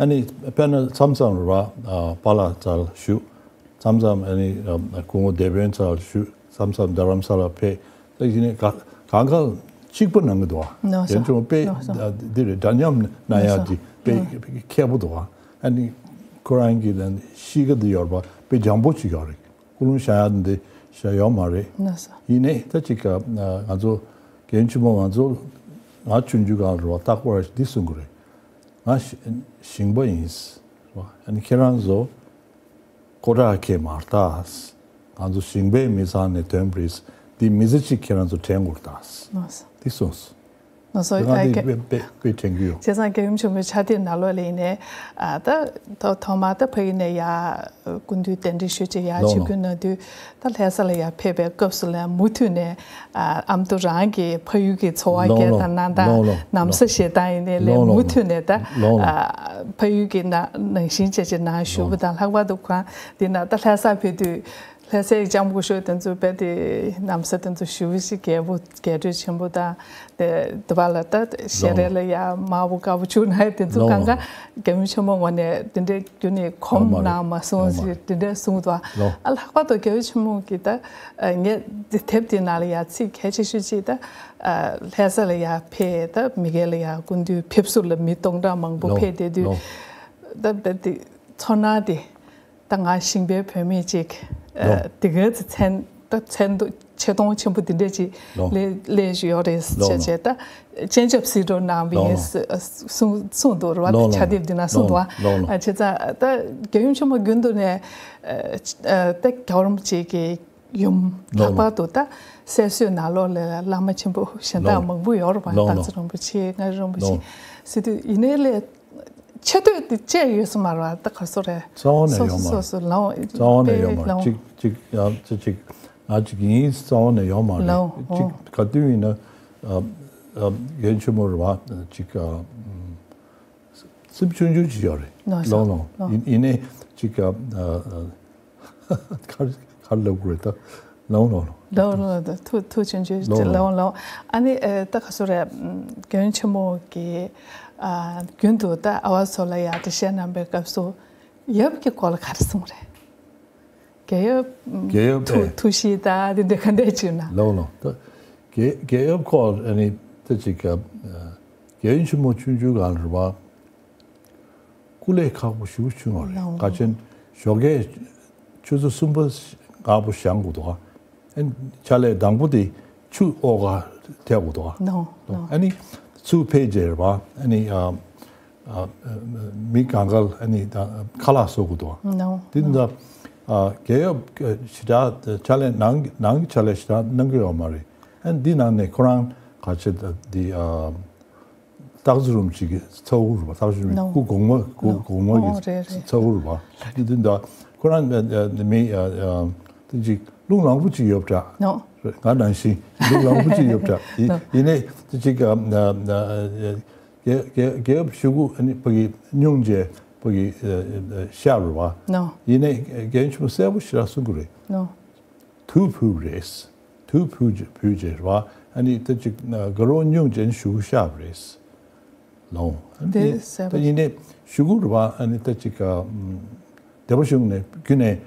ཨ་ནི་དཔེར་ན་མཚམས་མཚམས་རེད་བ། ཨ་པཱ་ལགས་རྩ་ལ་བཞུགས། མཚམས་མཚམས་ཨ་ནི་ཨ་སྐུ་ངོ་སྡེ་དཔོན་རྩ་ལ་བཞུགས། མཚམས་མཚམས་རྡ་རམ་ས་ལ་ཕེབས། ད་ཡིན་ནའི་ག་གང་ག་ལ་གཅིག་པ་གནང་གི་འདུག་བ། གནང་སོང་། རྒན་ཡོལ་ཆེན་མོ་དཔེ་གནང་སོང་། ཨ་འདི་རེད། འདྲ་མཉམ་གནང་ཡག་གནང་སོང་། དེ་དཔེ་མཁས་པོ་འདུག་བ། ཨ་ནི་ཁོ་རང་གི་ལ་གཤིས་ཀ་འདི་ཡོད་རེད་བ། དཔེ་འཇམ་པོ་ཅིག་ཡོད་རེད། ཀུན་སློང་བཞག་ཡག་འདི་བཞག་ཡོད་མ་རེད། གནང་སོང་། ཡིན་ནའི་ད་ཅིག་ག་ང་ཚོ་རྒན་ཡོལ་ཆེན་མོ་ང་ཚོ་ང་ཆུང་ཆུང་སྒང་རེད་བ། རྟག་པར་འདི་གསུང་གི་རེད། ང་ཞི་ཞིང་པ་ཡིན་རེད་བ། ཨ་ནི་ཁྱེད་རང་ཚོ་ཀོ་ཊ་ཁེ་མ་ལྟ། ང་ཚོ་ཞིང་པའི་མི་ཚང་ནས་ཐོན་པ་རེད། འདི་མི་ཚེ་གཅིག་ཁྱེད་རང་ཚོ་དྲན་དགོས་རེད་ད། གནང་སོང་། འདི་གསུངས་སོང་། ང་ཚོ་དེ་ཡང་ཨ་དེ་ག་དཔེ་དཔེ་དཔེ་དྲན་གྱི་ཡོད། བྱས་ཙང་རྒྱལ་ཡུམ་ཆེན་མོའི་ཕྱག་དེབ་ནང་ལོགས་ལ་ཡིན་ནའི་ཨ་ད་ཐོག་ཐོག་མར་ད་ཕ་ཡུལ་ནས་ཡར་སྐུ་མདུན་གདན་འདྲེན་ཞུ་ཆེད་ཡར་ལོང་ཆིབས་ལོང་བསྒྱུར་གནང་དུས་ད་ལྷ་ས་ལ་ཡར་ཕེབས་པའི་སྐབས་སུ་ལ་མུ་མཐུད་ནས་ཨ་ཨ་མདོ་རང་གི་ཕ་ཡུལ་གྱི་འཚོ་བ་ལོང་སྐྱེལ་ལོང་དང་གནང་སྟངས་ལོང་ལོང་ནམ་ཟླ་བཞེས་སྟངས་ཡིན་ནའི་ལས་ལོང་ལོང་མུ་མཐུད་ནས་ད་ལོང་ལོང་ཨ་ཕ་ཡུལ་གྱི་ནང་ནང་བཞིན་བྱས་བྱས་ནང་བཞུགས་པ་དང་ལྷག་པར་དུ་ཁོང་འདི་ན་ད་ལྷ་ས་ཕེབས་དུས། ལྷ་སའི་ལྕམ་སྐུ་ཞབས་དེ་ཚོ་དཔེ་དེ་ནམ་ཟླ་དེ་ཚོ་ཞེ་པོ་ཞིག་རྒྱས་པོ་རྒྱས་སྤྲོས་ཆེན་པོ་དང་དེ་དེ་བ་ལ་ད་ཞལ་རས་ལ་ཡ་དམར་པོ་དཀར་པོ་བྱུགས་ན་དེ་ཚོ་ལོང་གང་ག་རྒྱལ་མོ་ཆེན་མོ་ངོས་ནས་དེ་འདྲའི་རྒྱུ་ནི་གོམས་ཡོད་མ་རེད། གནང་མ་སོང་ཡོད་མ་ཟེར་རེད། དེ་འདྲ་གསུངས་འདུག་ལོང་། ཨ་ལྷག་པར་དུ་རྒྱལ་མོ་ཆེན་མོ་གིས་ད་ངས་དེ་དེབ་དེ་ནང་ལ་ཡ་ཚིག་གལ་ཆེ་ཤོས་ཅིག་ད་ལྷ་ས་ལ་ཡ་ཕེབས་ད་མི་སྒེར་ལ་ཡ་སྐུ་མདུན་ཕེབས་བསུ་ལ་མི་སྟོང་ཕྲག་མང་པོ་ལོང་ཕེབས་བསྡད་དུས་ལོང་། ད་དཔེ་དེ་ཚོར་སྣང་དེ། ད་ང་ཞིང་པའི་བུད་མེད་ཅིག་ཨ་ལོ། དེ་གའི་ཚེ་མཚན་ད་མཚན་ཐོ་ཆེ་མཐོང་ཆེན་པོ་འདི་འདྲས་ཅིག་ལོ། ལས་ལས་ཞུ་ཡོད་རེད་ལོ་ཅེས་ལོ། བྱས་ད་སྤྱན་ཆབ་གཟིགས་རོགས་གནང་བ་ཡིན་ལོ་ལོ། གསུང་གསུང་འདུག་རེད་བ། ལོ་ལོ། ཕྱག་དེབ་འདི་ན་གསུང་འདུག་ལོ་ལོ། ཨ་བྱས་ཙང་ད་རྒྱལ་ཡུམ་ཆེན་མོ་རྒྱུན་དུ་ནས་ཨ་ཨ་ད་རྒྱལ་བ་རིན་པོ་ཆེ་གི་ཡུམ་ལོ་ལྷག་ལོ། པར་དུ་ད་སྲས་གསོལ་ནང་ལོགས་ལ་བླ་མ་ཆེན་པོ་གཞན་དག་ལོ་མང་པོ་ཡོད་རེད་བ། ལོ་ལོ། སྟག་འཚེར་རིན་པོ་ཆེ་མངའ་རིས་རིན་པོ་ཆེ་ལོ་ཟེར་དུས་ཡིན་ནའི་ལས། ཆེ་བསྟོད་དེ་བཅས་ཡོད་ས་མ་རེད་བ། ད་ག་སོ་རེད། རྩ་བ་ནས་ཡོད་མ་རེད། སོ་སོ་སོ་ལོང་། རྩ་བ་ནས་ཡོད་མ་རེད། ལོང་། གཅིག་གཅིག་ཡང་ཅི་གཅིག་ང་གཅིག་ཡིན་རྩ་བ་ནས་ཡོད་མ་རེད། ལོང་། གཅིག་ག་དུས་ཡིན་ན་ཨ་ཨ་རྒན་ཆེན་མོ་རེད་བ། གཅིག་ཨ་སེམས་ཆུང་ཆུང་ཅིག་ཡོད་རེད། ལོང་། ལོང་ལོང་། ལོང་། ཡིན་ཡིན་ནའི་གཅིག་ཨ་ཨ་གར་གར་ལབ་དགོས་རེད་ད། ལོང་ལོང་ལོང་། ལོང་ལོང་། ད་ཐུགས་ཐུགས་ཆུང་ཆུང་ལོང་ལོང་། ལོང་ལོང་། ཨ་ནི་ཨ་ད་ག་སོ་རེད། རྒན་ཆེན་མོ་གི་ཨ་རྒྱུན་དུ་ད་ཨ་བ་ཚོ་ལ་ཡག་འགྲེལ་བཤད་གནང་པའི་སྐབས་སུ་ཡབ་ཀྱི་སྐོར་ལ་ག་རེ་གསུངས་རེད། རྒྱལ་ཡབ་རྒྱལ་ཡབ་ཐུགས་ཨེ་ཐུགས་གཤིས་ད་དེ་འདྲ་ག་འདྲས་བྱུང་ན། ལོང་ལོང་། ད་རྒྱལ་རྒྱལ་ཡབ་སྐོར་ཨ་ནི་ད་ཅིག་ག་རྒྱལ་ཡུམ་ཆེན་མོ་ཆུང་ཆུང་སྒང་རེད་བ། སྐུ་ལས་ཁག་པོ་ཞེ་པོ་བྱུང་བ་རེད། ལོང་། ཁ་ཆེན་ཞོགས་ཀས་ཆུ་ཚོད་གསུམ་པ་སྔ་པོ་བཞེངས་དགོས་འདུག་ཨ་ནི་ཕྱག་ལས་དང་པོ་དེ་ཆུ་འོག་ག་ཐེག་དགོས་འདུག་ལོང་། ལོང་། ཨ་ནི་ཚུར་ཕེབས་རྗེས་རེད་བ། ཨ་ནི་ཨ་ཨ་མི་གང་ག་ལ་ཨ་ནི་ད་ཁ་ལག་བཟོ་དགོས་འདུག་ལོང་། དེ་ལོང་། ད་ཨ་རྒྱལ་ཡབ་ཞེ་དྲག་ཕྱག་ལས་ནང་ནང་གི་ཕྱག་ལས་ཞེ་དྲག་གནང་གི་ཡོད་མ་རེད། ཨ་ནི་འདི་ནང་ནས་ཁོ་རང་ཁ་ཆེ་ད་འདི་ཨ། སྟག་འཚེར་རིན་པོ་ཆེ་གི་ཚ་བོ་རེད་པ། སྟག་འཚེར་རིན་པོ་ཆེ་ནོ། སྐུ་གོང་མ་སྐུ་ནོ། གོང་མ་ཨོ་གི་རེད་རེད། ཚ་བོ་རེད་པ། དེ་དུས་ད་ཁོ་རང་མི་དེ་ཅིག་རླུང་ལངས་པོ་ཅིག་ཡོད་པ་འདྲ། ནོ། ང་ནང་བཞིན་རླུང་ལངས་པོ་ཅིག་ཡོད་པ་འདྲ། ཡིན་ནོ། ཡིན་ནའི་དེ་ཅིག་རྒྱལ་རྒྱལ་རྒྱལ་ཡབ་ཞུ་གུ་ཨ་ནི་ཕ་གི་སྙུང་རྗེས་ཕ་གི་ཤར་རེད་པ། ནོ། ཡིན་ནའི་རྒན་ཆེན་པོ་གསལ་པོ་ཞེ་དྲག་གསུང་གི་རེད། ནོ། དུག་ཕུལ་བ་རེད། དུག་ཕུལ་རྗེས་ཕུལ་རྗེས་རེད་པ། ཨ་ནི་ད་ཅིག་དགའ་རོགས་སྙུང་རྗེས་ཞུ་གུ་ཤར་བ་རེད། ལོང་། ཨ་ནི་དེ་གསལ་པོ། ད་ཡིན་ནའི་ཞུ་གུ་རེད་པ། ཨ་ནི་ད་ཅིག་སྡེ་པ་གཞུང་ནས་བརྒྱུད་ནས་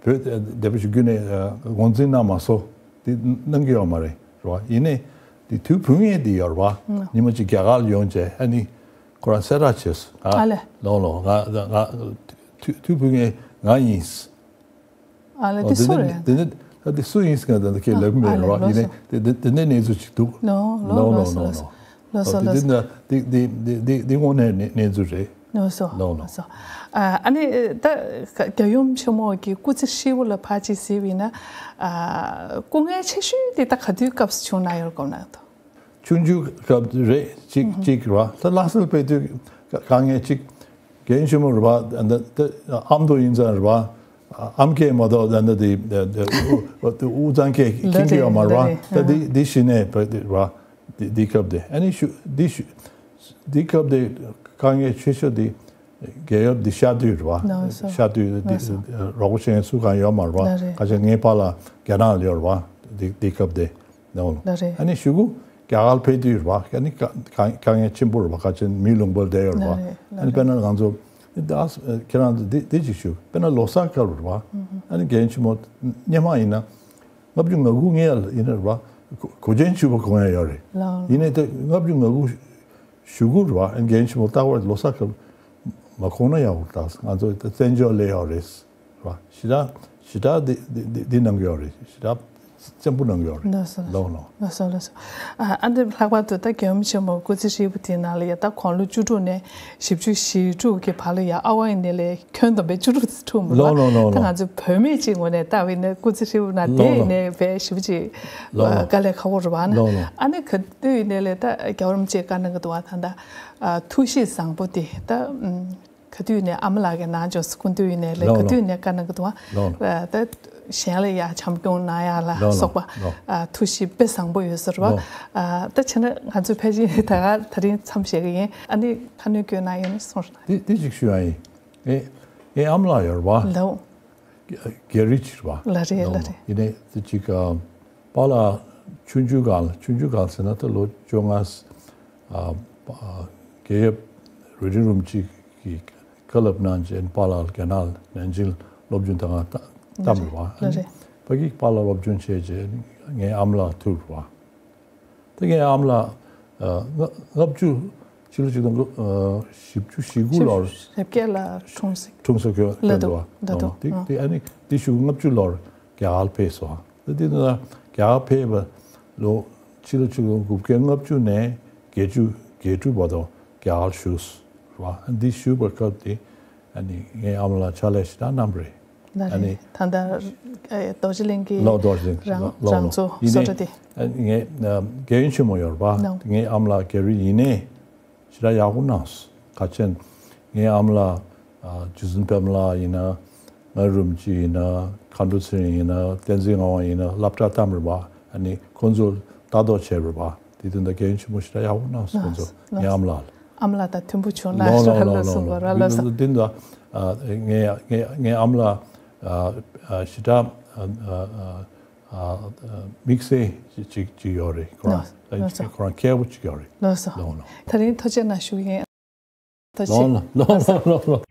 བོད་སྡེ་པ་གཞུང་བརྒྱུད་ནས་ངོས་འཛིན་གནང་མ་སོང་། དེ་གནང་གི་ཡོད་མ་རེད། རེད་པ། ཡིན་ནའི་དེ་དུག་ཕུལ་མཁན་དེ་ཡོད་རེད་པ། ཉི་མ་གཅིག་རྒྱ་གར་ལ་ཡོང་རྗེས་ཨ་ནི་ཁོ་རང་གསལ་བསྒྲགས་བྱས་སོང་། ཨ་ལས། ལོང་ལོང་། ང་ང་དུག་ཕུལ་མཁན་ང་ཡིན། ཨ་ལས། དེ་སུ་རེད། དེ་ནི་དེ་སུ་ཡིན་ཟེར་ན་ད་ཁྱེད་ལབ་མེད་རེད་པ། ཡིན་ནའི་དེ་དེ་དེ་འདྲའི་གནས་ཚུལ་ཅིག་འདུག་ལོ་ལོ་ལོ་ལོ་ལོ་ལོ། ལོ་སོ་ལོ་སོ། དེ་དེ་དེ་དེ་དེ་དངོས་གནས་གནས་ཚུལ་རེད། ལགས་སོ། ལགས་ལགས། ལགས་སོ། ཨ་ཨ་ནི་ད་རྒྱལ་ཡུམ་ཆེན་མོ་གི་སྐུ་ཚེ་ཧྲིལ་པོ་ལ་ཕར་ཅིག་གཟིགས་པ་ཡིན་ན། ཨ་སྐུ་ངལ་ཆེ་ཤོས་དེ་ད་ག་དུས་སྐབས་སུ་བྱུང་ན་ཡོད་དགོངས་ན་ད། ཆུང་ཆུང་སྐབས་རེད། གཅིག་གཅིག་རེད་བ། ད་ལྷ་སར་ཕེབས་དུས་དཀའ་ངལ་གཅིག་རྒན་ཆེན་མོ་རེད་བ། ཨ་ད་ཨ་མདོ་ཡིན་ཙང་རེད་བ། ཨ་མ་སྐད་མ་གཏོགས་ད་ད་དེ་དབུས་གཙང་སྐད་མཁྱེན་གྱི་ཡོད་མ་རེད་བ། ད་དེ་དེ་གཞི་ནས་རེད་བ། དེ་དེ་སྐབས་དེ་ཨ་ནི་ཞུ་དེ་ཞུ་དེ་སྐབས་དེ་དཀའ་ངལ་ཆེ་ཤོས་དེ་རྒྱལ་ཡབ་དེ་གཤགས་དུས་རེད་བ། ལགས་སོ། གཤགས་དུས་དེ་ལགས་སོ། རོགས་པ་བྱེད་མཁན་སུ་གང་ཡོད་མ་རེད་བ། ལགས་རེད། ཁ་ཤས་ངའི་པཱ་ལགས་རྒྱ་ནག་ལ་ཡོད་རེད་བ། དེ་དེ་སྐབས་དེ། ལགས་ལགས། ལགས་རེད། ཨ་ནི་གཞུག་གུ་རྒྱ་གར་ཕེབས་དུས་རེད་བ། ཨ་ནི་དཀའ་དཀའ་ངལ་ཆེན་པོ་རེད་བ། ཁ་ཆེན་མི་ལུང་པར་བསྡད་ཡོད་རེད་བ། ལགས་རེད། ཨ་ནི་དཔེར་ན་ང་ཚོ་ད་ཁྱེད་རང་ཚོ་འདི་འདི་ཅིག་ཞུ། དཔེར་ན་ལོ་གསར་སྐབས་རེད་བ། ཨ་ནི་རྒན་ཆེན་མོ་སྔོན་མ་ཡིན་ན་ལྔ་བཅུ་ང་དགུ་ངེད་ཡིན་ན་རེད་བ། གོས་ཆེན་ཕྱུ་པ་གོན་ཡ་ཡོད་རེད། ལགས། ཡིན་ནའི་ད་ལྔ་བཅུ་ང་དགུ་གཞུག་གུ་རེད་བ། ཨ་ནི་རྒན་ཆེན་མོ་རྟག་པར་ལོ་གསར་སྐབས་མ་གོན་ན་ཡག་པོ་རེད། ད་ང་ཚོ་ད་བཙན་བྱོལ་ལ་ཡོད་རེད། ར། ཞེ་དྲག་ཞེ་དྲག་འདི་འདི་འདི་འདི་གནང་གི་ཡོད་རེད། ཞེ་དྲག་བཙན་པོ་གནང་གི་ཡོད་རེད། ལགས་སོ། ལགས་ལགས། ལགས་སོ། ལགས་སོ། ཨ་ཨ་འདི་ལྷག་པར་དུ་ད་རྒྱལ་ཡུམ་ཆེན་མོ་སྐུ་ཚེ་ཧྲིལ་པོ་དེའི་ནང་ལ་ཡ་ད་དགུང་ལོ་བཅུ་དྲུག་ནས་བཞི་བཅུ་ཞེ་དྲུག་གི་བར་ལ་ཡ་ཨ་ཝ་ཡི་ནས་ལས་ཁྱོན་བསྡོམས་པས་བཅུ་དྲུག་ཙམ་འཁྲུངས་མོད་ལ། ལགས་ལགས་ལགས་ད་ལགས། ང་ཚོ་བུད་མེད་ཅིག་ངོས་ནས་ལྟ་བས་ན་སྐུ་ཚེ་ཧྲིལ་པོ་ན་ལགས་དེ་ཡིན་ལགས། ནས་བས་ཞེ་པོ་ཅིག་ལགས་ལགས། དཀའ་ལས་ཁག་པོ་རེད་བ་ན། ལགས་ལགས། ཨ་ནི་ག་དུས་ཡིན་ནས་ལས་ད་རྒྱལ་བ་རིན་པོ་ཆེས་བཀའ་གནང་གི་འདུག་བ། ད་ད་ཨ་ཐུགས་གཤིས་བཟང་པོ་དེ་ད་ཨམ། ག་དུས་ནས་ཨ་མ་ལགས་ཀྱི་ནང་འཇོག་སྐུ་མདུན་ནས་ལས་ལགས་ག་དུས་ནས་བཀའ་གནང་གི་འདུག་ལགས་ལགས། ད་གཞན་ལ་ཡ་བྱམས་སྐྱོང་གནང་ཡ་ལ་ལགས་སོགས་པ་ལགས་ལགས། ཐུགས་གཤིས་དཔེ་བཟང་པོ་ཡོད་ཟེར་བ། ལགས། ད་བྱས་ན་ང་ཚོ་ཕལ་ཆེར་ད་ག་ད་རིང་མཚམས་བཞག་གི་ཡིན། ཨ་ནི་ཁ་སྣོན་སྐྱོན་གནང་ཡོད་ན་གསུངས་རོགས་གནང་། དེ་དེ་ཅིག་ཞུ་ཡ་ཡིན། ངའི་ངའི་ཨ་མ་ལགས་ཡོད་རེད་བ། ལགས། རྒྱ་རིགས་ཅིག་རེད་བ། ལགས་རེད། ལགས་ལགས་རེད། ཡིན་ནའི་དེ་ཅིག་ཨ། པཱ་ལགས་ཆུང་ཆུང་སྒང་ལ། ཆུང་ཆུང་སྒང་ཟེར་ན་ད་ལོ་བཅོ་ལྔ། ཨ་ཨ་རྒྱལ་ཡབ་རོ་ཌི་རིན་པོ་ཆེ་གིས་བཀའ་སློབ་གནང་རྗེས་པཱ་ལགས་རྒྱ་ནག་ནན་ཅིང་སློབ་སྦྱོང་ད་ག་བཏང་བཏང་རེད་བ། ལགས་རེད། ཕ་གིར་པཱ་ལགས་སློབ་སྦྱོང་བྱས་རྗེས་ངའི་ཨ་མ་ལགས་ཐུག་རེད་བ། ད་ངའི་ཨ་མ་ལགས་ཨ་ལྔ་ལྔ་བཅུ་ཕྱི་ལོ་ཆིག་སྟོང་དགུ་ཨ་བཞི་བཅུ་ཞེ་དགུ་ལོར་བཞི་བརྒྱད་ལ་འཁྲུངས་ཟིན། འཁྲུངས་ས་ཁྱོད་ལ་ཁྱོད་འདུག་བ། ལ་འདུག་དེ་ཨ་དེ་ཨ་ནི་དེ་གཞུག་ལྔ་བཅུ་ལོར་རྒྱ་གར་ཕེབས་སོང་། ད་དེ་ནས་རྒྱ་གར་ཕེབས་པ་ལོ་ཕྱི་ལོ་ཆིག་སྟོང་དགུ་བརྒྱ་ལྔ་བཅུ་ནས་བརྒྱད་ཅུ་གྱ་དྲུག་བར་དུ་རྒྱ་གར་བཞུགས་བ། འདི་བཞུགས་པའི་སྐབས་དེ་ཨ་ནི་ངའི་ཨ་མ་ལགས་ཕྱག་ལས་ཞེ་དྲག་གནང་བ་རེད། ལགས་ཨ་ནི་རེད། ད་ལྟ་ཨེ་རྡོ་རྗེ་གླིང་གི་ལགས་རྡོ་རྗེ་གླིང་རང་ལགས་རང་གཙོ་ཡིན་བཟོ་ནས་གྲྭ་དེ། ཨ་ངས་ཨ་རྒན་ཆེན་མོ་ཡོད་རེད་པ། ལགས། ངའི་ཨ་མ་ལགས་རྒྱ་རིགས་ཡིན་ནའི་ཞེ་དྲག་ཡག་པོ་གནང་སོང་། ག་ཅན་ངའི་ཨ་མ་ལགས་ཨ་རྗེ་བཙུན་པད་མ་ལགས་ཡིན་ན། ང་རིན་པོ་ཆེ་ཡིན་ན། མཁའ་འགྲོ་ཚེ་རིང་ཡིན་ན། བསྟན་འཛིན་ངག་དབང་ཡིན་ན། སློབ་གྲྭ་བཏང་རེད་པ། ཨ་ནི་ཁོང་ཚོ་ལྟ་རྟོག་བྱས་རེད་པ། དེ་དོན་དག་རྒན་ཆེན་མོ་ཞེ་དྲག་ཡག་པོ་གནང་སོང་། ཁོང་ཚོ་ངའི་ཨ་མ་ལགས་ལ། ཨ་མ་ལགས་དང་མཐུན་པོ་བྱུང་ན་ལོ་ལོ་ལོ་ལོ་ལ་ལོ་གསུངས་པ་ར་ལ་ལོ་ས། འདི་འདྲ་ཨ་ངའི་ངའི་ངའི་ཨ་མ་ལགས་ཨ་ཨ་ཞེ་དྲག་ཨ་ཨ་ཨ་དམིགས་བསལ་ཅིག་ཅིག་ཡོད་རེད། ཁོ་རང་ལོ་ལོ་ས། ཁོ་རང་མཁས་པོ་ཅིག་ཡོད་རེད། ལོ་ས། ལོ་ལོ། ད་རིང་ཐུགས་རྗེ་གནང་ཞུ་གི་ཡིན། ཐུགས་རྗེ་ཆེ། ལོ་ལོ་ལོ་ལོ་ལོ།